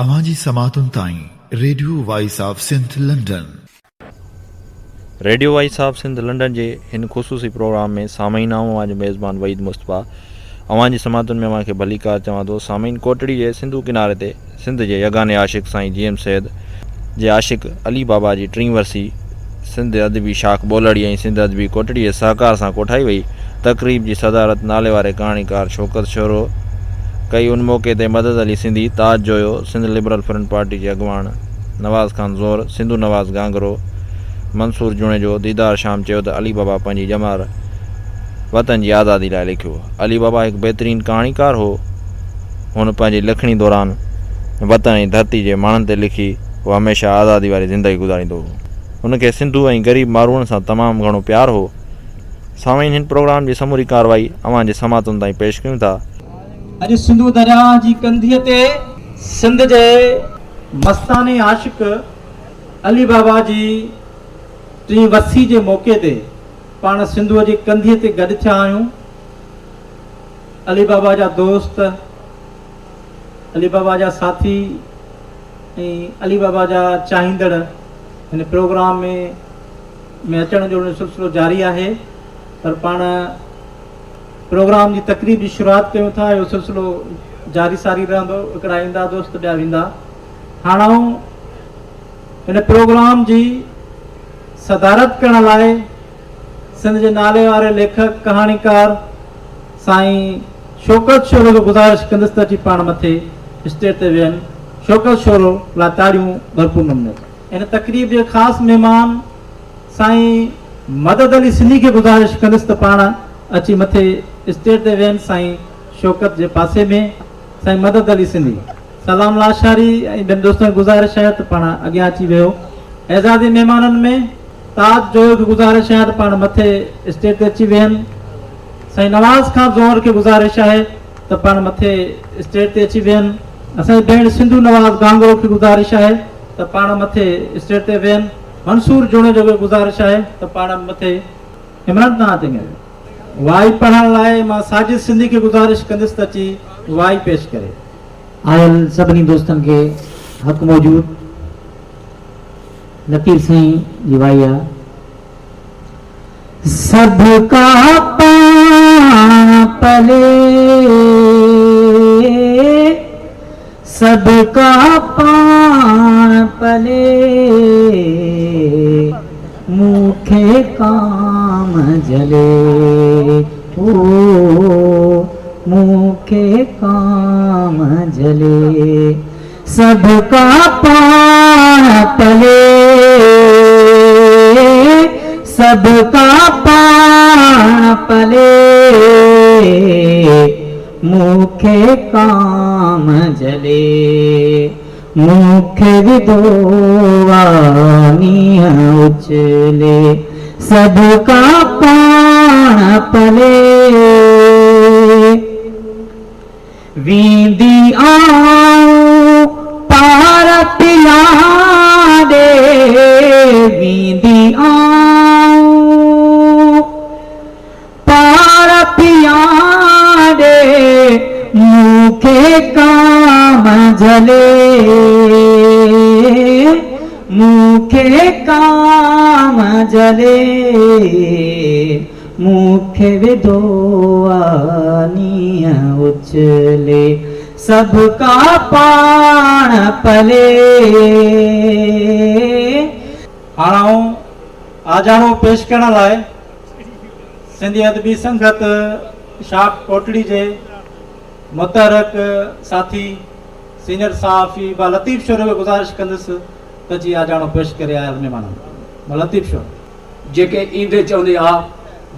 اوهان جي سماعتن تائين radio voice of Sindh London. Radio voice of Sindh London جي هن خصوصي پروگرام ۾ سامعين آئون اوهان جو ميزبان وحيد مصطفيٰ اوهان جي سماعتن ۾ اوهان کي ڀليڪار چوان ٿو. سامعين ڪوٽڙي جي سنڌو ڪناري تي سنڌ جي يگاني عاشق سائين جي ايم سيد جي عاشق علي بابا جي ٽين ورسي سنڌ ادبي شاخ ٻولهڙي ۽ سنڌ ادبي ڪوٽڙي جي سهڪار سان ڪوٺائي وئي. تقريب جي صدارت ناليواري ڪهاڻيڪار شوڪت شورو ڪئي. ان موقعي تي مدد Ali Sindhi, Taj Joyo, Sindh liberal front party جي اڳواڻ نواز خان زور، سنڌو نواز گهانگهرو، منصور جوڻيجو، ديدار شام چيو ته علي بابا پنهنجي ڄمار وطن جي آزادي لاء لکيو. علي بابا هڪ بهترين ڪهاڻيڪار هو. هن پنهنجي لکڻي دوران وطن ۽ ڌرتي جي ماڻهن تي لکي. هو هميشه آزادي واري زندگي گذاريندو هو. هن کي سنڌو ۽ غريب ماروئڙن سان تمام گهڻو پيار هو. سامعين هن پروگرام جي سموري ڪارروائي اوهان جي سماعتن تائين پيش ڪيون ٿا. اڄ سنڌو درياهه جي ڪنڌيء تي سنڌ جي مستاني عاشق علي بابا جي ٽين ورسي جي موقعي تي پاڻ سنڌوء جي ڪنڌيء تي گڏ ٿيا آهيون. علي بابا جا دوست، علي بابا جا ساٿي ۽ علي بابا جا چاهيندڙ هن پروگرام ۾ ۾ اچڻ جو سلسلو جاري آهي پر پاڻ پروگرام جي تقريب جي شروعات ڪيون ٿا اهو سلسلو جاري ساري رهندو هڪڙا ايندا دوست ٻيا ويندا هاڻ آئون هن پروگرام جي صدارت ڪرڻ لاء سنڌ جي نالي واري ليکڪ، ڪهاڻيڪار سائين شوڪت شورو کي گذارش ڪندس ته اچي پاڻ مٿي اسٽيج تي ويهن. شوڪت شورو لاء تاڙيون ڀرپور نموني سان. هن تقريب جي خاص مهمان سائين مدد علي سنڌي کي گذارش ڪندس ته پاڻ اچي مٿي اسٽيج تي ويهن سائين شوڪت جي پاسي ۾ سائين مدد علي سنڌي. سلام لاشاري ۽ ٻين دوستن کي گذارش آهي ته پاڻ اڳيان اچي ويهو. اعزازي مهمانن ۾ تاج جويو کي گذارش آهي ته پاڻ مٿي اسٽيج تي اچي ويهن. سائين نواز خان زوهر کي گذارش آهي ته پاڻ مٿي اسٽيج تي اچي ويهن. اسان جي ڀيڻ سنڌو نواز گهانگهرو کي گذارش آهي ته پاڻ مٿي اسٽيج تي ويهن. منصور جوڻيجو کي گذارش آهي ته پاڻ مٿي. عمران تان اچي ويو. وائي پڙهڻ لاء مان ساجد سنڌي کي گذارش ڪندس ته اچي وائي پيش ڪري. آيل سڀني دوستن کي حق موجود لطيف سائين جي وائي آ. سڀ ڪا پاڻ پلي سڀ ڪا پاڻ پلي مون کي ڪام جهلي او مون کي ڪام جهلي سڀ ڪا پاڻ پلي سڀ ڪا پاڻ پلي مون کي ڪام جهلي مون کي وڌو آ نينهن اڇلي سڀ ڪا پاڻ پلي. ويندي آئون پار پيا ڏي ويندي آئون پار پيا ڏي مون کي ڪام جهلي مون کي ڪام جهلي مون کي وڌو آ نينهن اڇلي سڀ ڪا پاڻ پلي. هاڻ آئون آجاڻو پيش ڪرڻ لاء سنڌي ادبي سنگت شاخ ڪوٽڙي جي متحرڪ ساٿي سينئر صحافي با لطيف شورو کي گذارش ڪندس ته اچي آجاڻو پيش ڪري آيل مهمانن با لطيف شورو. جيڪي ايندي چوندي آ،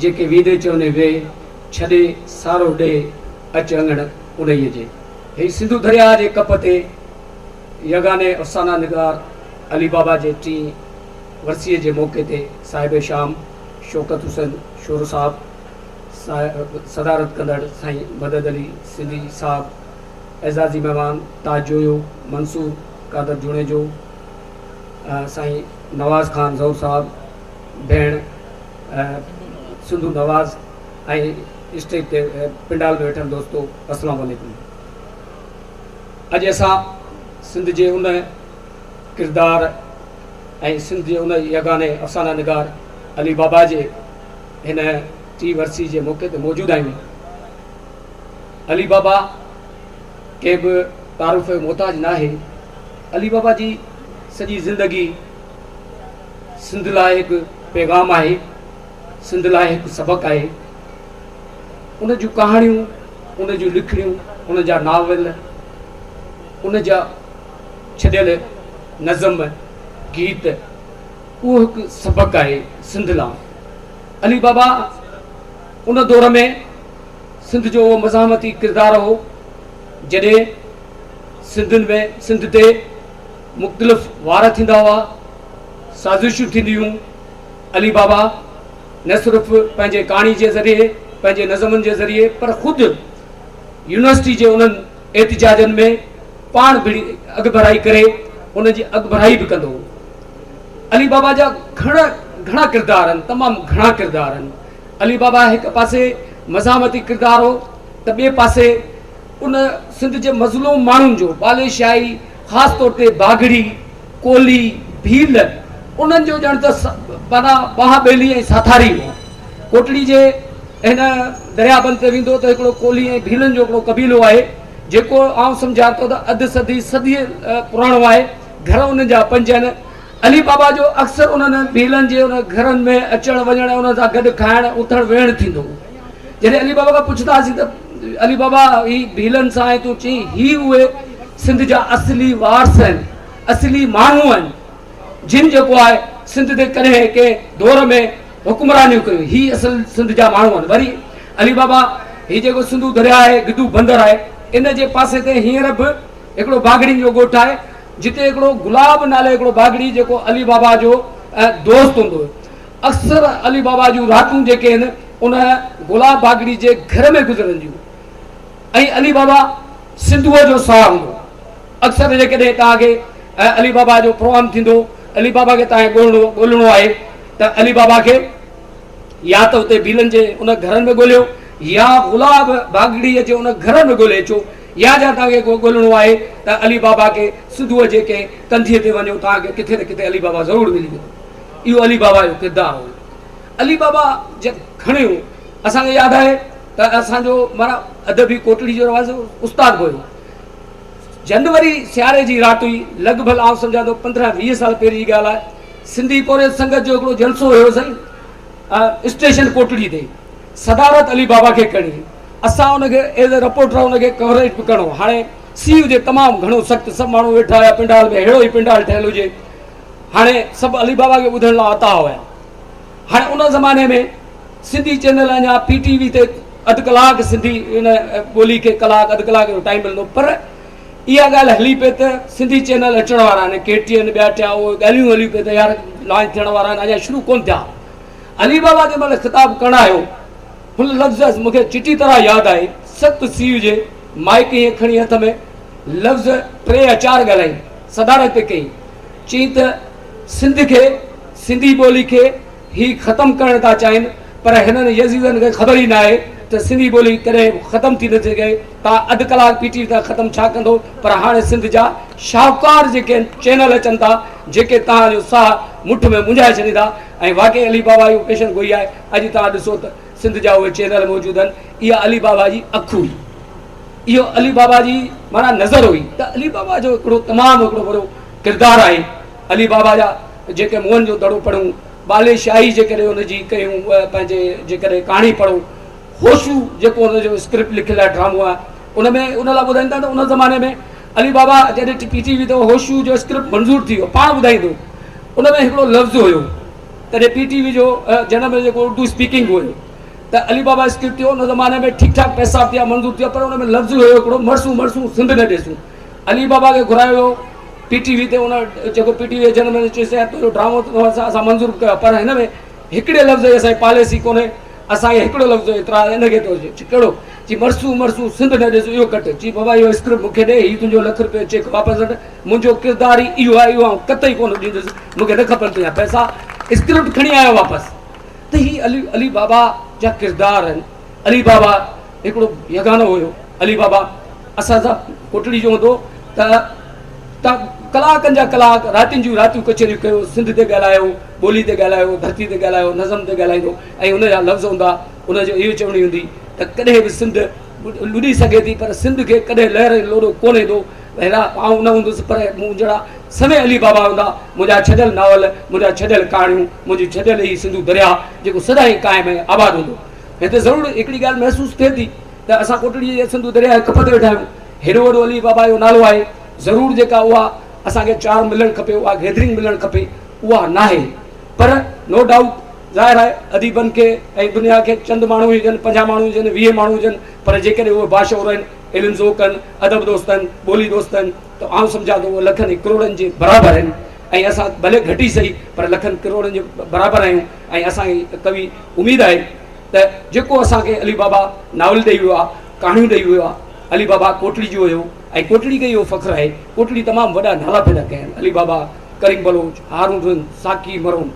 جيڪي ويندي چوندي وي، ڇڏي سارو ڏيهه اچ اڱڻ انهيء جي. هي سنڌو درياهه جي ڪپ تي يگاني افسانه نگار علي بابا جي ٽين ورسيء جي موقعي تي صاحب شام شوڪت حسين شورو صاحب، صدارت ڪندڙ سائين مدد علي سنڌي صاحب، اعزازي مهمان تاج جويو، منصور قادر جوڻيجو، سائين نواز خان زئور صاحب، ڀيڻ سنڌو نواز ۽ اسٽيج تي پنڊال ۾ ويٺل دوستو اسلام عليڪم. اڄ اسان سنڌ جي ان ڪردار ۽ سنڌ جي ان يگاني افسانه نگار علي بابا جي هن ٽي ورسي جي موقعي تي موجود آهيون. علي بابا ڪنهن به تعارف جو محتاج ناهي. علي بابا جي سڄي زندگي سنڌ لاء هڪ پيغام آهي، سنڌ لاء هڪ سبق آهي. ان جون ڪهاڻيون، ان جون لکڻيون، ان جا ناول، ان جا ڇڏيل نظم، گيت اهو هڪ سبق آهي سنڌ لاء. علي بابا ان دور ۾ سنڌ جو اهو مزاحمتي ڪردار هو جڏهن سنڌين ۾ سنڌ تي مختلف وار ٿيندا هئا، سازشون ٿينديون هيون. علي بابا نه صرف پنهنجي ڪهاڻي جي ذريعي، پنهنجي نظمن جي ذريعي پر خود يونيورسٽي جي انهن احتجاجن ۾ پاڻ ڀڙي اڳڀرائي ڪري انهن جي اڳڀرائي به ڪندو هو. علي بابا جا گهڻا گهڻا ڪردار آهن، تمام گهڻا ڪردار آهن. علي بابا هڪ پاسي مزاحمتي ڪردار هو ته ٻئي پاسي ان سنڌ جي مظلوم ماڻهن جو ٻاليشاهي خاص طور تي باگڙي، ڪولهي، ڀيل انهن جو ڄڻ ته معنيٰ ٻانهن ٻيلي ۽ ساٿاري هو. ڪوٽڙي جي هن درياء بند تي ويندو ته هڪڙو ڪولهي ۽ ڀيلن جو هڪڙو قبيلو آهي جيڪو آئون سمجهان ٿو ته اڌ صدي صدي پراڻو آهي. گهر انهن جا پنج آهن. علي بابا جو اڪثر انهن ڀيلن جي ان گهرن ۾ اچڻ وڃڻ ۽ انهن سان گڏ کائڻ اٿڻ ويهڻ ٿيندو هو. جڏهن علي بابا کان پڇندا هئاسين ته علي بابا هي ڀيلن سان آهين تون چئين هي اهي سنڌ جا اصلي وارث آهن، اصلي ماڻهو آهن جن جيڪو آهي سنڌ تي ڪڏهن ڪنهن دور ۾ حڪمرانيون ڪيون هي اصل سنڌ جا ماڻهو آهن. وري علي بابا هي جيڪو سنڌو درياء آهي گدو بندر آهي ان جي پاسي تي هينئر به هڪڙو باگڙين جو ڳوٺ آهي جتي هڪڙو گلاب نالي هڪڙو باگڙي جيڪو علي بابا جو دوست هوندو هو. اڪثر علي بابا جون راتون جيڪي آهن ان گلاب باگڙي جي گهر ۾ گذرنديون ۽ علي بابا سنڌوء جو ساهه هوندو. اڪثر جيڪڏهن توهان کي علي بابا جو پروگرام ٿيندو علي بابا کي توهان کي ڳولڻو ڳولڻو آهي ته علي بابا کي يا ته اتي ڀيلن جي ان گهرن ۾ ڳوليو يا گلاب باگڙيء جي ان گهر ۾ ڳولي اچو يا جا توهان کي ڪو ڳولڻو آهي ته علي بابا کي سنڌوء جي ڪنهن ڪنڌيء تي وڃو توهان کي ڪٿي نه ڪٿي علي بابا ضرور ملي ويندو. اهو علي بابا جو ڪردار هو. علي بابا جي کڻيو اسان کي ياد آهي ته اسان جو معنيٰ ادبي ڪوٽڙي جو رهواسي استاد به هيو. جنوري سياري جي رات هئي لڳ ڀڳ آئون سمجهان ٿو 15 20 سال پهرين جي ڳالهه آهي. سنڌي پورهيت سنگت جو هڪڙو جلسو هيو سائين اسٽيشن ڪوٽڙي تي صدارت علي بابا کي ڪرڻي هئي. اسان ان کي ايز اي رپورٽر ان کي ڪوريج به ڪرڻو هو. هاڻي سيء هجي تمام گهڻو سخت سڀ ماڻهو ويٺا هيا پنڊال ۾ ههڙو ئي پنڊال ٺهيل هجي. هاڻي سڀ علي بابا کي ٻڌڻ لاء آتا هيا. هاڻي ان زماني ۾ سنڌي چينل اڃا پي ٽي وي تي اڌ ڪلاڪ سنڌي ان ٻولي کي ڪلاڪ اڌ ڪلاڪ جو ٽائيم ملندو پر اها ڳالهه هلي پئي ته سنڌي چينل اچڻ وارا آهن ڪي ٽي اين ٻيا ٽيا اهي ڳالهيون هليون پئي ته يار لانچ ٿيڻ وارا آهن اڃا شروع ڪونه ٿيا. علي بابا جنهن مهل خطاب ڪرڻ آيو هن لفظ مون کي چٽي طرح ياد آهي سخت سيء هجي مائيڪ ائين کڻي هٿ ۾ لفظ ٽي يا چار ڳالهائين صدارت پئي ڪئي چيائين ته سنڌ کي سنڌي ٻولي کي هي ختم ڪرڻ ٿا چاهين پر هنن يزيدن کي خبر ئي ناهي ته سنڌي ٻولي ڪڏهن به ختم ٿي نٿي سگهي توهان اڌ ڪلاڪ پي ٽي وي تان ختم ڇا ڪندو پر هاڻي سنڌ جا شاهوڪار جيڪي چينل اچن ٿا جيڪي توهان جو ساهه مٺ ۾ منجهائي ڇڏيندا ۽ واقعي علي بابا اهو پيشن گوئي آهي اڄ توهان ڏسو ته سنڌ جا اهي چينل موجود آهن اها علي بابا جي اک هئي اهو علي بابا جي معنيٰ نظر هئي ته علي بابا جو هڪڙو تمام هڪڙو وڏو ڪردار آهي علي بابا جا جيڪي موهن جو دڙو پڙهون ٻالي شاهي جيڪڏهن ان جي ڪيون پنهنجي جيڪڏهن ڪهاڻي پڙهو هوشو جيڪو ان جو اسڪرپٽ لکيل آهي ڊرامو آهي ان ۾ ان لاء ٻڌائين ٿا ته ان زماني ۾ علي بابا جڏهن پي ٽي وي تي هوشو جو اسڪرپٽ منظور ٿي ويو پاڻ ٻڌائيندو ان ۾ هڪڙو لفظ هيو تڏهن پي ٽي وي جو جنهن ۾ جيڪو اردو اسپيڪنگ هيو ته علي بابا اسڪرپٽ ٿيو ان زماني ۾ ٺيڪ ٺاڪ پئسا ٿيا منظور ٿيا پر ان ۾ لفظ هيو هڪڙو مرسون مرسون سنڌ نه ڏيسون علي بابا کي گهرايو ويو پي ٽي وي تي ان جيڪو پي ٽي وي جنهن ۾ چيس يار تنهنجو ڊرامو اسان منظور ڪيو پر هن ۾ هڪڙي لفظ جي اسان جي پاليسي ڪونهي اسان کي هڪڙو لفظ اعتراض ان کي ٿو اچي ڪهڙو چي مرسون مرسون سنڌ نه ڏيسون اهو ڪٽ چي بابا اهو اسڪرپٽ مون کي ڏي هي تنهنجو لک روپيو چيڪ واپس وٺ منهنجو ڪردار ئي اهو آهي اهو آئون قطعي ڪونه ڏيندس مون کي نه کپن تنهنجا پئسا اسڪرپٽ کڻي آيو واپس ته هي علي علي بابا جا ڪردار آهن علي بابا هڪڙو يگانو هيو علي بابا اسان سان ڪوٽڙي جو هوندو ته ته ڪلاڪن جا ڪلاڪ، راتين جون راتيون ڪچهريون ڪيو، سنڌ تي ڳالهايو، ٻولي تي ڳالهايو، ڌرتي تي ڳالهايو، نظم تي ڳالهائيندو ۽ ان جا لفظ هوندا، ان جو اهو چوڻي هوندي ته ڪڏهن به سنڌ لڏي سگهي ٿي پر سنڌ کي ڪڏهن لهر ۽ لوڏو ڪونه ايندو. ڀيرا آئون نه هوندس پر مون جهڙا سوين علي بابا هوندا، منهنجا ڇڏيل ناول، منهنجا ڇڏيل ڪهاڻيون، منهنجي ڇڏيل هي سنڌو درياهه جيڪو سدائين قائم ۽ آباد هوندو. هتي ضرور هڪڙي ڳالهه محسوس ٿئي ٿي ته اسان ڪوٽڙي جي سنڌو درياهه جي ڪپ تي ويٺا آهيون، هيڏو وڏو علي بابا جو نالو آهي، ضرور جيڪا اها اسان کي چار ملڻ کپي، اها گيدرنگ ملڻ کپي، اها ناهي. پر نو ڊائوٽ ظاهر آهي اديبن کي ۽ دنيا کي چند ماڻهو هجن، 50 ماڻهو هجن، 20 ماڻهو هجن، پر جيڪڏهن اهي باشعور آهن، علم ذوق آهن، ادب دوست آهن، ٻولي دوست آهن ته آئون سمجهان ٿو اهي لکن ۽ ڪروڙن جي برابر آهن ۽ اسان ڀلي گهٽ ئي سهي پر لکن ڪروڙن جي برابر آهيون ۽ اسان کي قوي اميد آهي ته جيڪو اسان کي علي بابا ناول ڏئي ويو آهي، ڪهاڻيون ڏئي ويو آهي، علي بابا ڪوٽڙي جو هيو ۽ ڪوٽڙي کي اهو فخر آهي، ڪوٽڙي تمام وڏا نالا پيدا ڪيا آهن، علي بابا، ڪريم بلوچ، هارون رند، ساقي مرحوم،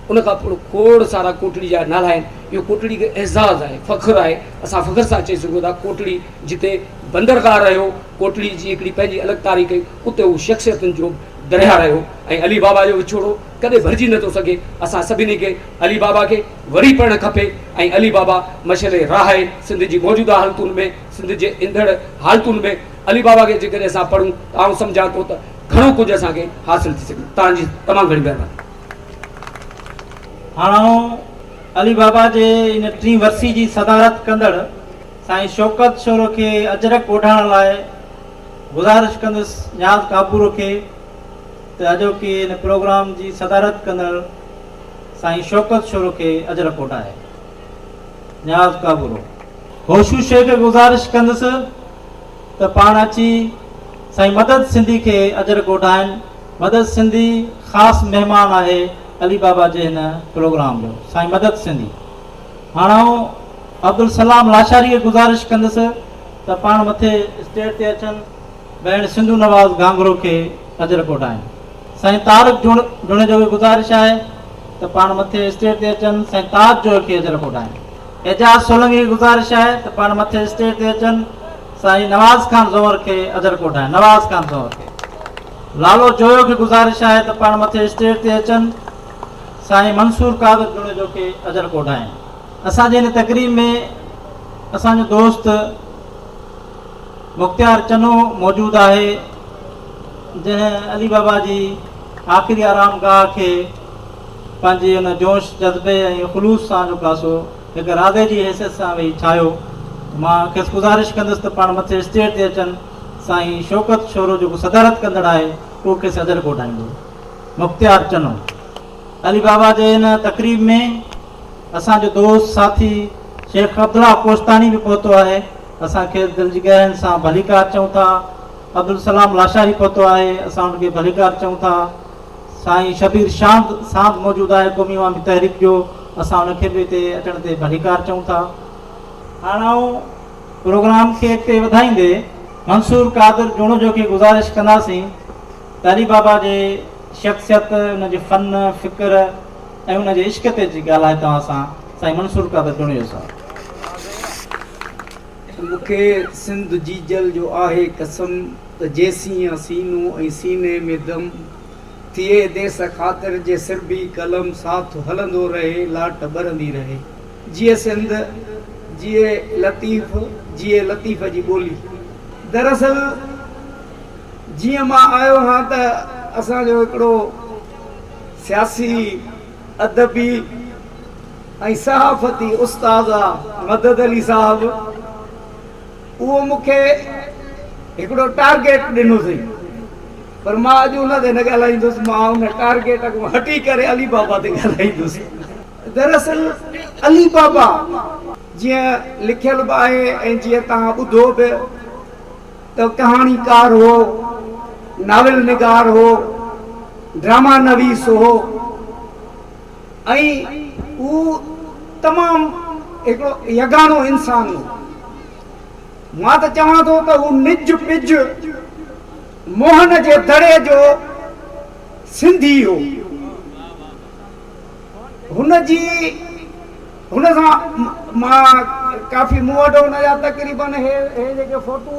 ان کان پوء کوڙ سارا ڪوٽڙي جا نالا آهن، اهو ڪوٽڙي کي اعزاز آهي، فخر آهي، اسان فخر سان چئي سگهون ٿا ڪوٽڙي جتي بندرگاهه رهيو، ڪوٽڙي جي هڪڙي پنهنجي الڳ تاريخ هئي، اتي هو شخصيتن جو درياهه رهيو ۽ علي بابا جو وڇوڙو ڪڏهن ڀرجي نٿو سگهي، اسان سڀني کي علي بابا کي وري پڙهڻ کپي ۽ علي بابا مشعل راهه آهي، سنڌ جي موجوده حالتن ۾، سنڌ جي ايندڙ حالتن ۾ علي بابا کي جيڪڏهن اسان پڙهون ته آئون سمجهان ٿو ته گهڻو ڪجهه اسان کي حاصل ٿي سگهي. توهان جي تمام گهڻي مهرباني. هاڻ آئون علي بابا جي ان ٽين ورسي جي صدارت ڪندڙ سائين شوڪت شورو کي اجرڪ اوڍائڻ لاء گذارش ڪندس نياز ڪابورو کي ته اڄوڪي ان پروگرام جي صدارت ڪندڙ سائين شوڪت شورو کي اجرڪ اوڍائي. نياز ڪابورو. هوشو شيخ کي گذارش ڪندس ته پاڻ اچي سائين مدد سنڌي کي اجرڪ اوڍائن. مدد سنڌي خاص مهمان آهي علي بابا جي هن پروگرام جو. سائين مدد سنڌي. هاڻ آئون عبدالسلام لاشاري کي گذارش ڪندس ته پاڻ مٿي اسٽيج تي اچن ڀيڻ سنڌو نواز گهانگهرو کي اجرڪ اوڍائن. سائين طارق جوڻيجو کي گذارش آهي ته پاڻ مٿي اسٽيج تي اچن سائين تاج جويو کي اجرڪ اوڍائن. اعجاز سولنگي کي گذارش آهي ته پاڻ مٿي اسٽيج تي اچن سائين نواز خان زئور کي اجرڪ اوڍائن. نواز خان زئور کي. لالو جويو کي گذارش آهي ته پاڻ مٿي اسٽيج تي اچن سائين منصور قادر جوڻيجو کي اجرڪ اوڍائن. اسان جي هن تقريب ۾ اسان جو دوست مختيار چنو موجود آهي جنهن علي بابا جي آخري آرام گاهه کي پنهنجي ان جوش جذبي ۽ خلوص سان جو ڪاسو هڪ راضي جي حيثيت سان ويهي ڇايو. مان کيس گذارش ڪندس ته پاڻ مٿي اسٽيج تي اچن. سائين شوڪت شورو جيڪو صدارت ڪندڙ آهي اهو کيس اجرڪ اوڍائيندو. مختيار چنو. علي بابا جي ان تقريب ۾ اسان جو دوست ساٿي شيخ عبدالله ڪوستاني به پهتو آهي. اسان کيس دل جي گهراين سان ڀليڪار چئون ٿا. عبدالسلام لاشاري پهتو آهي اسان ان کي ڀليڪار چئون ٿا. سائين شبير شاند ساند موجود آهي قومي عوامي تحريڪ جو اسان ان کي به هتي اچڻ تي ڀليڪار چئون ٿا. هاڻ آئون پروگرام کي اڳتي وڌائيندي منصور قادر جوڻيجو کي گذارش ڪنداسين ته علي بابا جي شخصيت، ان جي فن، فڪر ۽ ان جي عشق تي اچي ڳالهائي توهان سان سائين منصور قادر جوڻيجو صاحب. مون کي سنڌ جيجل جو آهي قسم ته جيسين آ سينو ۽ سيني ۾ دم ٿئي ديس خاطر جي سربي قلم ساٿ هلندو رهي لاٽ ٻرندي رهي. جيئي سنڌ، جيئي لطيف، جيئي لطيف جي ٻولي. دراصل جيئن مان آيو هان ته اسان جو هڪڙو سياسي، ادبي ۽ صحافتي استاد آ مدد علي صاحب اهو مون کي هڪڙو ٽارگيٽ ڏنو اٿئي پر مان اڄ ان تي نه ڳالهائيندس مان ان ٽارگيٽ کان هٽي ڪري علي بابا تي ڳالهائيندس. دراصل علي بابا جيئن لکيل به آهي ۽ جيئن توهان ٻڌو به ته ڪهاڻيڪار هو، ناول نگار هو، ڊراما نويس هو ۽ هو تمام هڪڙو يگانو انسان هو. مان ته چوان ٿو ته هو نج پج موهن جي دڙي جو سنڌي هو. هن جي هن سان مان ڪافي مون وٽ هن جا تقريبن هي هي جيڪي فوٽو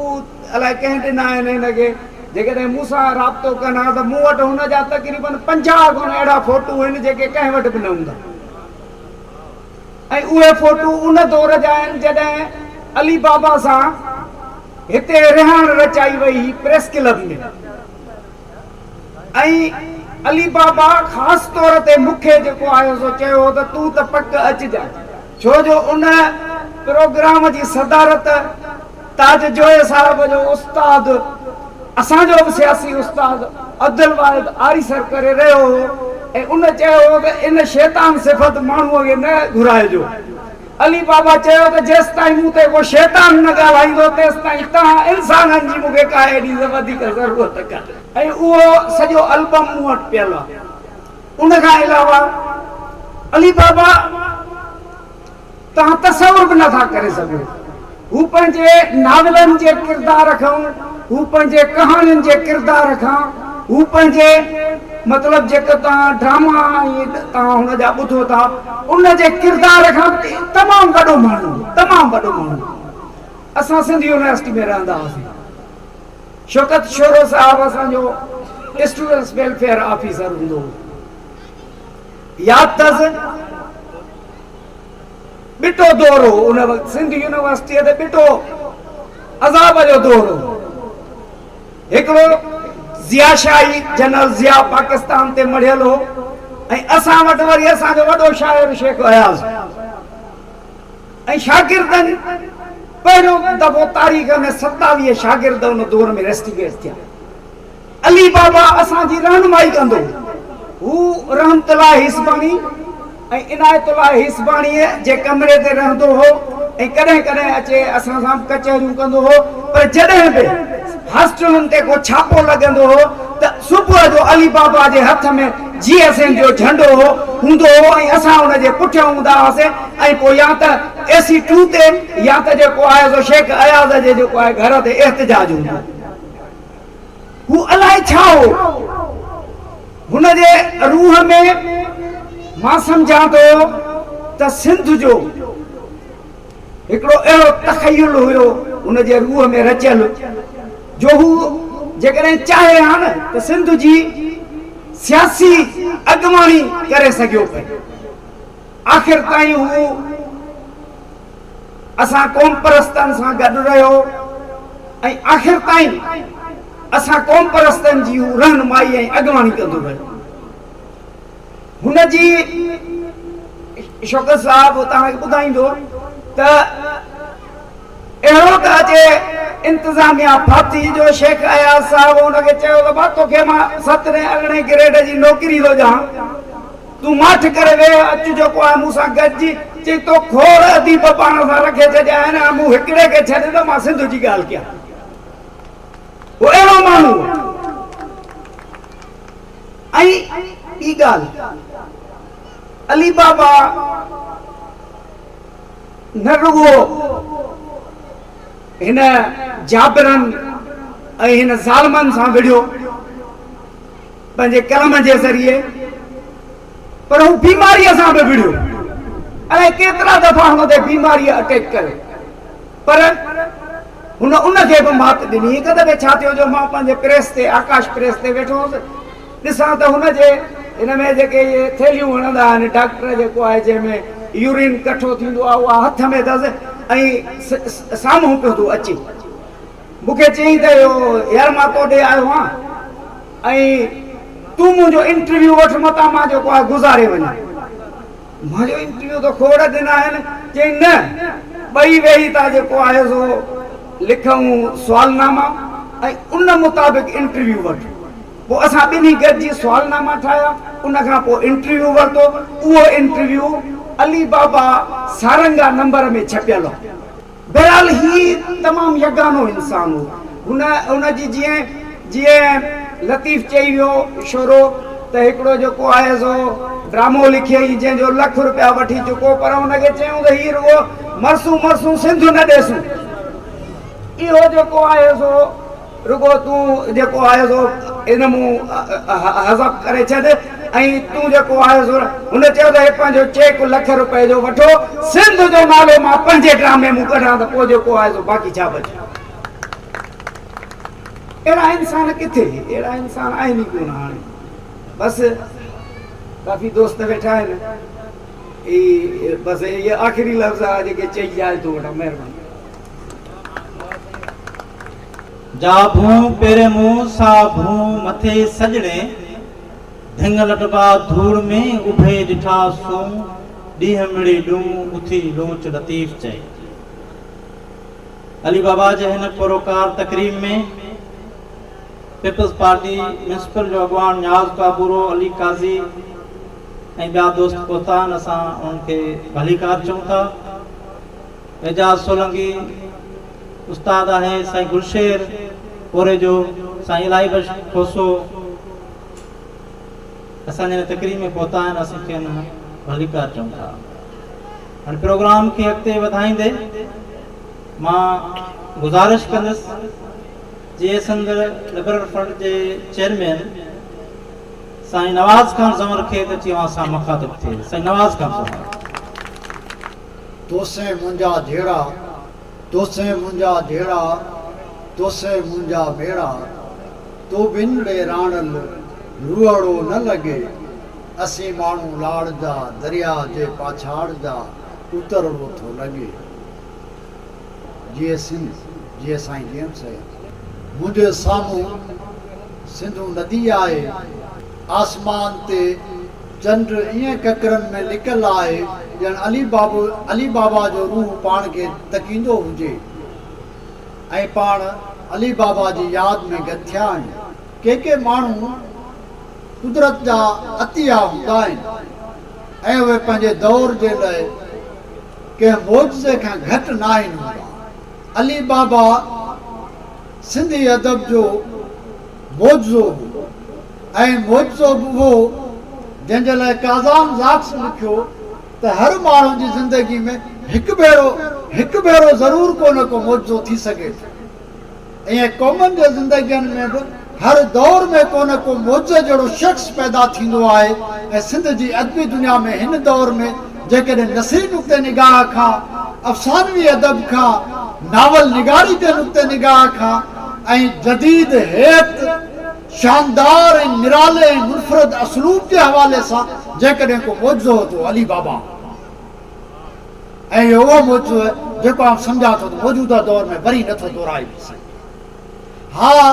الائي ڪنهن ڏنا آهن هن کي جيڪڏهن مون سان رابطو ڪن ها ته مون وٽ هن جا تقريبن 50 کن اهڙا فوٽو آهن جيڪي ڪنهن وٽ به نه هوندا ۽ اهي فوٽو ان دور جا آهن جڏهن علي بابا سان هتي رهاڻ رچائي وئي هئي پريس ڪلب ۾. ۽ علي بابا خاص طور تي مون کي جيڪو آيو سو چيو هو ته تون ته پڪ اچجانء ڇو جو ان پروگرام جي صدارت تاج جويي صاحب جو استاد اسان جو به سياسي استاد عبدالواحد آريسر ڪري رهيو هو ۽ ان چيو هو ته ان شيطان صفت ماڻهوء کي نه گهرائجو. علي بابا چيو ته جيستائين مون تي ڪو شيطان نه ڳالهائيندو تيستائين توهان انسانن جي مون کي ڪا ايڏي وڌيڪ ضرورت ڪانهي. ۽ اهو سڄو البم مون وٽ پيل آهي. ان کان علاوه علي بابا توهان تصور به نٿا ڪري سگهو. هو پنهنجي ناولن جي ڪردار کان، هو پنهنجي ڪهاڻين جي ڪردار کان، هو پنهنجي مطلب جيڪو توهان ڊراما ۽ توهان هن جا ٻڌو ٿا، ان جي ڪردار کان تمام وڏو ماڻهو هو، تمام وڏو ماڻهو هو. اسان سنڌ يونيورسٽي ۾ رهندا هئاسين. شوڪت شورو صاحب اسان جو اسٽوڊنٽس ويلفيئر آفيسر هوندو هو. ياد اٿس ٻٽو دور هو ان وقت سنڌ يونيورسٽيء تي ٻٽو عذاب جو دور هو. هڪڙو ضياء شاهي جنرل ضياء پاڪستان تي مڙهيل هو ۽ اسان وٽ وري اسان جو وڏو شاعر شيخ اياز ۽ شاگردن پهريون دفعو تاريخ ۾ 27 شاگرد ان دور ۾ ريسٽيگيٽ ٿيا. علي بابا اسان جي رهنمائي ڪندو هو. هو رحمت الله هيسباڻي ۽ عنايت الله هيسباڻيء جي ڪمري تي رهندو هو ۽ ڪڏهن ڪڏهن اچي اسان سان به ڪچهريون ڪندو هو پر جڏهن به هاسٽلن تي ڪو ڇاپو لڳندو هو ته صبح جو علي بابا جي هٿ ۾ جي ايس ايم جو جهنڊو هو هوندو هو ۽ اسان ان جي پٺيان هوندا هئاسين ۽ پوء يا ته اي سي ٽو تي يا ته جيڪو آهي سو شيخ اياز جي جيڪو آهي گهر تي احتجاج هوندو هو. هو الائي ڇا هو؟ هن جي روح ۾ مان سمجهان ٿو ته سنڌ جو هڪڙو اهڙو تخيل هيو هن جي روح ۾ رچيل جو هو جيڪڏهن چاهي ها نه ته سنڌ جي سياسي اڳواڻي ڪري سگهيو پئي. آخر تائين هو اسان قومپرستن سان گڏ رهيو ۽ آخر تائين اسان قومپرستن جي هو رهنمائي ۽ اڳواڻي ڪندو رهيو. هن جي شوڪت صاحب توهان کي ٻڌائيندو ته اهڙو ته اچي انتظاميا ڦاٿي جو شيخ اياز صاحب هن کي چيو ته ڀا توکي مان سترهين ارڙهين گريڊ جي نوڪري ٿو ڏيان تون ماٺ ڪري ويهه، اچ جيڪو آهي مون سان گڏجي. چئي، تو کوڙ اديب پاڻ سان رکي ڇڏيا آهن ۽ مون هڪڙي کي ڇڏ ته مان سنڌ جي ڳالهه ڪيان. هو اهڙو ماڻهو هو. ۽ ٻي ڳالهه، علي بابا نه رڳو هن جابرن ۽ هن ظالمن سان وڙهيو، پنهنجي قلم جي ذريعي پر هو بيماريء سان به وڙهيو. الائي ڪيترا دفعا هن تي بيماريء اٽيڪ ڪيو پر هن ان کي به مات ڏني. هڪ دفعي ڇا ٿيو جو مان پنهنجي پريس تي آڪاش پريس تي ويٺو هوس، ڏسان ته هن جي هن ۾ جيڪي اهي ٿيلهيون هڻندا آهن ڊاڪٽر جيڪو آهي جنهن ۾ يورين ڪٺو ٿيندو آهي اها هٿ ۾ اٿس ۽ سامهون پيو ٿو اچي. مون کي چيائين ته يار مان تو ڏي آيو آهيان ۽ تون منهنجو انٽرويو وٺ متان مان جيڪو آهي گذاري وڃان. مان چيو انٽرويو ته کوڙ ڏنا آهن. چيائين نه ٻئي ويهي ٿا جيڪو آهي سو لکون سوالناما ۽ ان مطابق انٽرويو وٺ. پوء اسان ٻنهي گڏجي سوالناما ٺاهيا ان کان پوء انٽرويو ورتو. اهو انٽرويو علي بابا سارنگا نمبر ۾ ڇپيل آهي. بهرحال هي تمام يگانو انسان هو. هن ان جي جيئن جيئن لطيف چئي ويو شورو ته هڪڙو جيڪو آهي سو ڊرامو لکيائين جنهن جو لک روپيا وٺي چڪو پر ان کي چيائون ته هي رڳو مرسون مرسون سنڌ نه ڏيسون اهو جيڪو آهي سو رڳو تون جيڪو آهي سو ان مون حذف ڪري ڇڏ ۽ تون جيڪو آهي سو هن چيو ته هي پنهنجو چيڪ لک روپئي جو وٺو سنڌ جو نالو مان پنهنجي ڊرامي مون ڪڍان ته پوء جيڪو آهي سو باقي ڇا بچيو. اهڙا انسان ڪٿي؟ اهڙا انسان آهن ئي ڪونه هاڻي. بس ڪافي دوست ويٺا آهن. هي بس اهي آخري لفظ آ جيڪي چئي اجازت ٿو وٺان. مهرباني. جا ڀونء پيري مون، سا ڀونء مٿي سڄڻي. ڌڱ لٽبا ڌوڙ ۾، اڀي ڏٺا سون. ڏينهن مڙي ڏون، اٿي لوچ لطيف چئي. علي بابا جي هن پروقار تقريب ۾ پيپلز پارٽي ميونسپل جو اڳواڻ نياز ڪابورو، علي قاضي ۽ ٻيا دوست پهتا آهن اسان انهن کي ڀليڪار چئون ٿا. اعجاز سولنگي استاد آهي، سائين گلشير ڪوريجو، سائين الاهي بخش کوسو اسان جي هن تقريب ۾ پهتا آهن اسين کين ڀليڪار چئون ٿا. هاڻي پروگرام کي اڳتي وڌائيندي مان گذارش ڪندس جي سنڌ لبرل فرنٽ جي چيئرمين سائين نواز خان زنور کي ته اچي اوهان سان مخاطب ٿئي. سائين نواز خان زنور. توسين منهنجا جهيڙا، توسين منهنجا جهيڙا، توسين منهنجا ميڙا، تو بن ڙي راڻل روئڙو نه لڳي. اسين ماڻهو لاڙ جا، درياء جي پاڇاڙ جا، اترڙو ٿو لڳي. جيئي سنڌ، جيئي سائين جي ايم سيد. منهنجي سامهون سنڌو ندي آهي. آسمان تي چنڊ ائين ڪڪرن ۾ لڪل آهي ڄڻ علي بابو علي بابا جو روح پاڻ کي تڪيندو هجي ۽ پاڻ علي بابا جي ياد ۾ گڏ ٿيا آهيون. ڪي ڪي ماڻهو قدرت جا عطيا هوندا آهن ۽ اهي پنهنجي دور جي لئه ڪنهن معجزي کان گهٽ ناهن هوندا. علي بابا سنڌي ادب جو معجزو هو ۽ معجزو به اهو جنهن جي لئه ڪازان زاڪس لکيو ته هر ماڻهو جي زندگي ۾ هڪ ڀيرو هڪ ڀيرو ضرور ڪو نه ڪو معجزو ٿي سگهي ٿو. ائين قومن جي زندگين ۾ به هر دور ۾ ڪو نه ڪو معجزي جهڙو شخص پيدا ٿيندو آهي ۽ سنڌ جي ادبي دنيا ۾ هن دور ۾ جيڪڏهن نثري نقطه نگاهه کان، افسانوي ادب کان، ناول نگاري جي نقطه نگاهه کان ۽ جديد هيئت، شاندار ۽ نرالي ۽ منفرد اسلوب جي حوالي سان جيڪڏهن ڪو معجزو هو ته اهو علي بابا هو. ۽ اهو اهو معجزو آهي جيڪو آئون سمجهان ٿو ته موجوده دور ۾ وري نٿو دهرائجي سگهي. ها،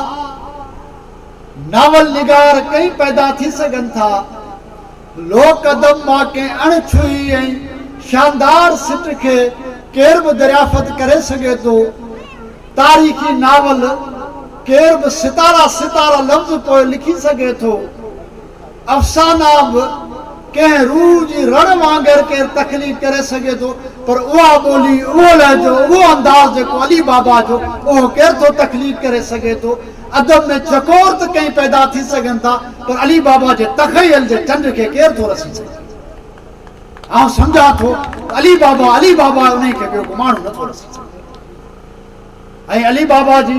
ناول نگار ڪئين پيدا ٿي سگهن ٿا. لوڪ ادب مان ڪنهن اڻ ڇهي ۽ شاندار سٽ کي ڪير به دريافت ڪري سگهي ٿو. تاريخي ناول ڪير به ستارا ستارا لفظ پوء لکي سگهي ٿو. افسانا به ڪنهن روح جي رڙ وانگر ڪير تخليق ڪري سگهي ٿو پر اها ٻولي، اهو لهجو، اهو انداز جيڪو علي بابا جو اهو ڪير ٿو تخليق ڪري سگهي ٿو. ادب ۾ چڪور ته ڪئين پيدا ٿي سگهن ٿا پر علي بابا جي تخيل جي چنڊ کي ڪير ٿو رسي سگهي. آئون سمجهان ٿو ته علي بابا علي بابا آهي انهي کي ٻيو ڪو ماڻهو نٿو رسي سگهي ۽ علي بابا جي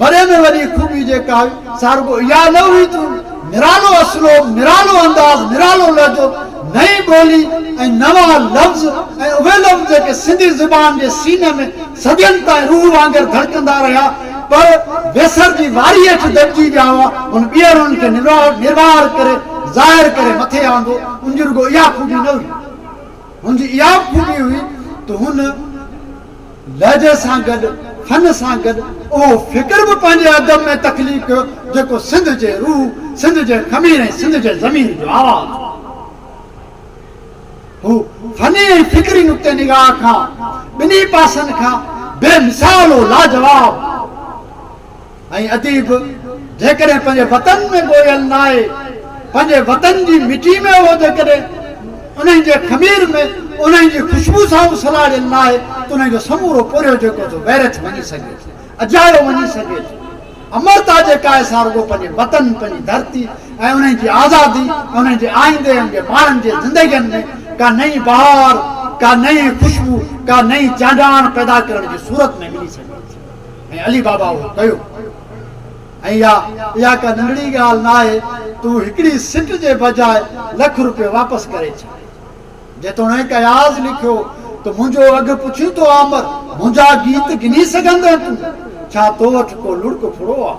وڏي ۾ وڏي خوبي جيڪا هئي سا رڳو اها نه هئي ته نرالو اسلوب، نرالو انداز، نرالو لهجو، نئين ٻولي ۽ نوان لفظ ۽ اهي لفظ جيڪي سنڌي زبان جي سيني ۾ صدين تائين روح وانگر ڌڙڪندا رهيا پر ويسر جي واري هيٺ دٻجي ويا هئا، هن ٻيهر انهن کي نروار ڪري ظاهر ڪري مٿي آندو. ان جي رڳو اها خوبي نه هئي. هن جي اها به خوبي هئي ته هن لهجي سان گڏ فن سان گڏ اهو فڪر به پنهنجي ادب ۾ تخليق ڪيو جيڪو سنڌ جي روح، سنڌ جي خمير ۽ سنڌ جي ضمير جو آواز هو. هو فني ۽ فڪري نقطه نگاهه کان ٻنهي پاسن کان بي مثال هو، لاجواب هو. ۽ اديب جيڪڏهن پنهنجي وطن ۾ ڳوهيل ناهي، پنهنجي وطن جي مٽي ۾ اهو جيڪڏهن انهي جي خمير ۾ انهي جي خوشبو سان هو سلهاڙيل ناهي ته انهي جو سمورو پورهيو جيڪو سو ويرٿ وڃي سگهي ٿو، اجايو وڃي سگهي ٿو. امرتا جيڪا آهي سا رڳو پنهنجي وطن، پنهنجي ڌرتي ۽ انهي جي آزادي ۽ انهي جي آئيندي ۽ ان جي ماڻهن جي زندگين ۾ ڪا نئين بهار، ڪا نئين خوشبو، ڪا نئين چانڊاڻ پيدا ڪرڻ جي صورت ۾ ملي سگهي ٿي. ۽ علي بابا اهو ڪيو ۽ اها اها ڪا ننڍڙي ڳالهه ناهي ته هو هڪڙي سٽ جي بجاء لک روپيو واپس ڪري ڇڏي. جيتوڻيڪ اياز لکيو ته منهنجو اگهه پڇين ٿو آمر، منهنجا گيت گني سگهندين تون؟ ڇا تو وٽ ڪو لڙڪ ڦڙو آ؟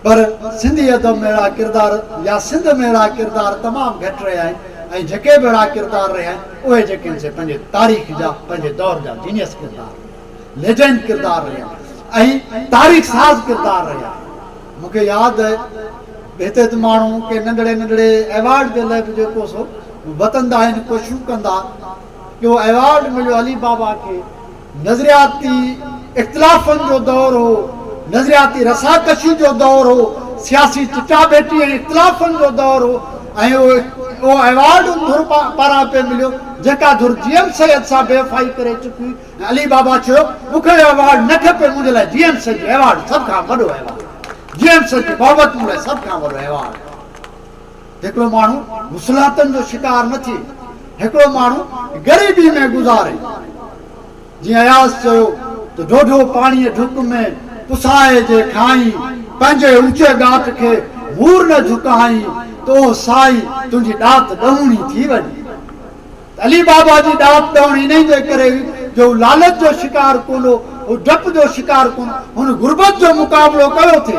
پر سنڌي ادب ۾ اهڙا ڪردار يا سنڌ ۾ اهڙا ڪردار تمام گهٽ رهيا آهن ۽ جيڪي به اهڙا ڪردار رهيا آهن اهي جيڪي آهن سي پنهنجي تاريخ جا پنهنجي دور جا جينيس ڪردار رهيا ليجنڊ ڪردار رهيا ۽ تاريخ ساز ڪردار رهيا آهن. مون کي ياد آهي هتي ته ماڻهو ڪي ننڍڙي ننڍڙي ايوارڊ جي لاء به جيڪو سو وتندا آهن ڪوششون ڪندا اهو ايوارڊ مليو علي بابا کي نظرياتي اختلافن جو دور هو، نظرياتي رساڪشي جو دور هو، سياسي چٽاڀيٽي ۽ اختلافن جو دور هو ۽ اهو ايوارڊ ان ڌر پاران پئي مليو جيڪا ڌر جي ايم سيد سان بيوفائي ڪري چڪي هئي ۽ علي بابا چيو مون کي اهو ايوارڊ نه کپي منهنجي لاء جي ايم سيد جو ايوارڊ سڀ کان وڏو ايوارڊ جي ايم سيد جي محبت مون لاء سڀ کان وڏو ايوارڊ آهي. هڪڙو ماڻهو مصلحتن جو شڪار نه ٿئي، هڪڙو ماڻهو غريبي ۾ گذاري. جيئن اياز چيو ته ڍوڍو پاڻيء ڍڪ ۾ پسائي جي کائين، پنهنجي اوچي ڳاٽ کي مور نه جهڪائين ته او سائين تنهنجي ڏات ڏهوڻي ٿي وڃي. ته علي بابا جي ڏات ڏهوڻي انهي جي ڪري هئي جو هو لالچ جو شڪار ڪونه هو، هو ڊپ جو شڪار ڪونه هو، هن غربت جو مقابلو ڪيو ٿي،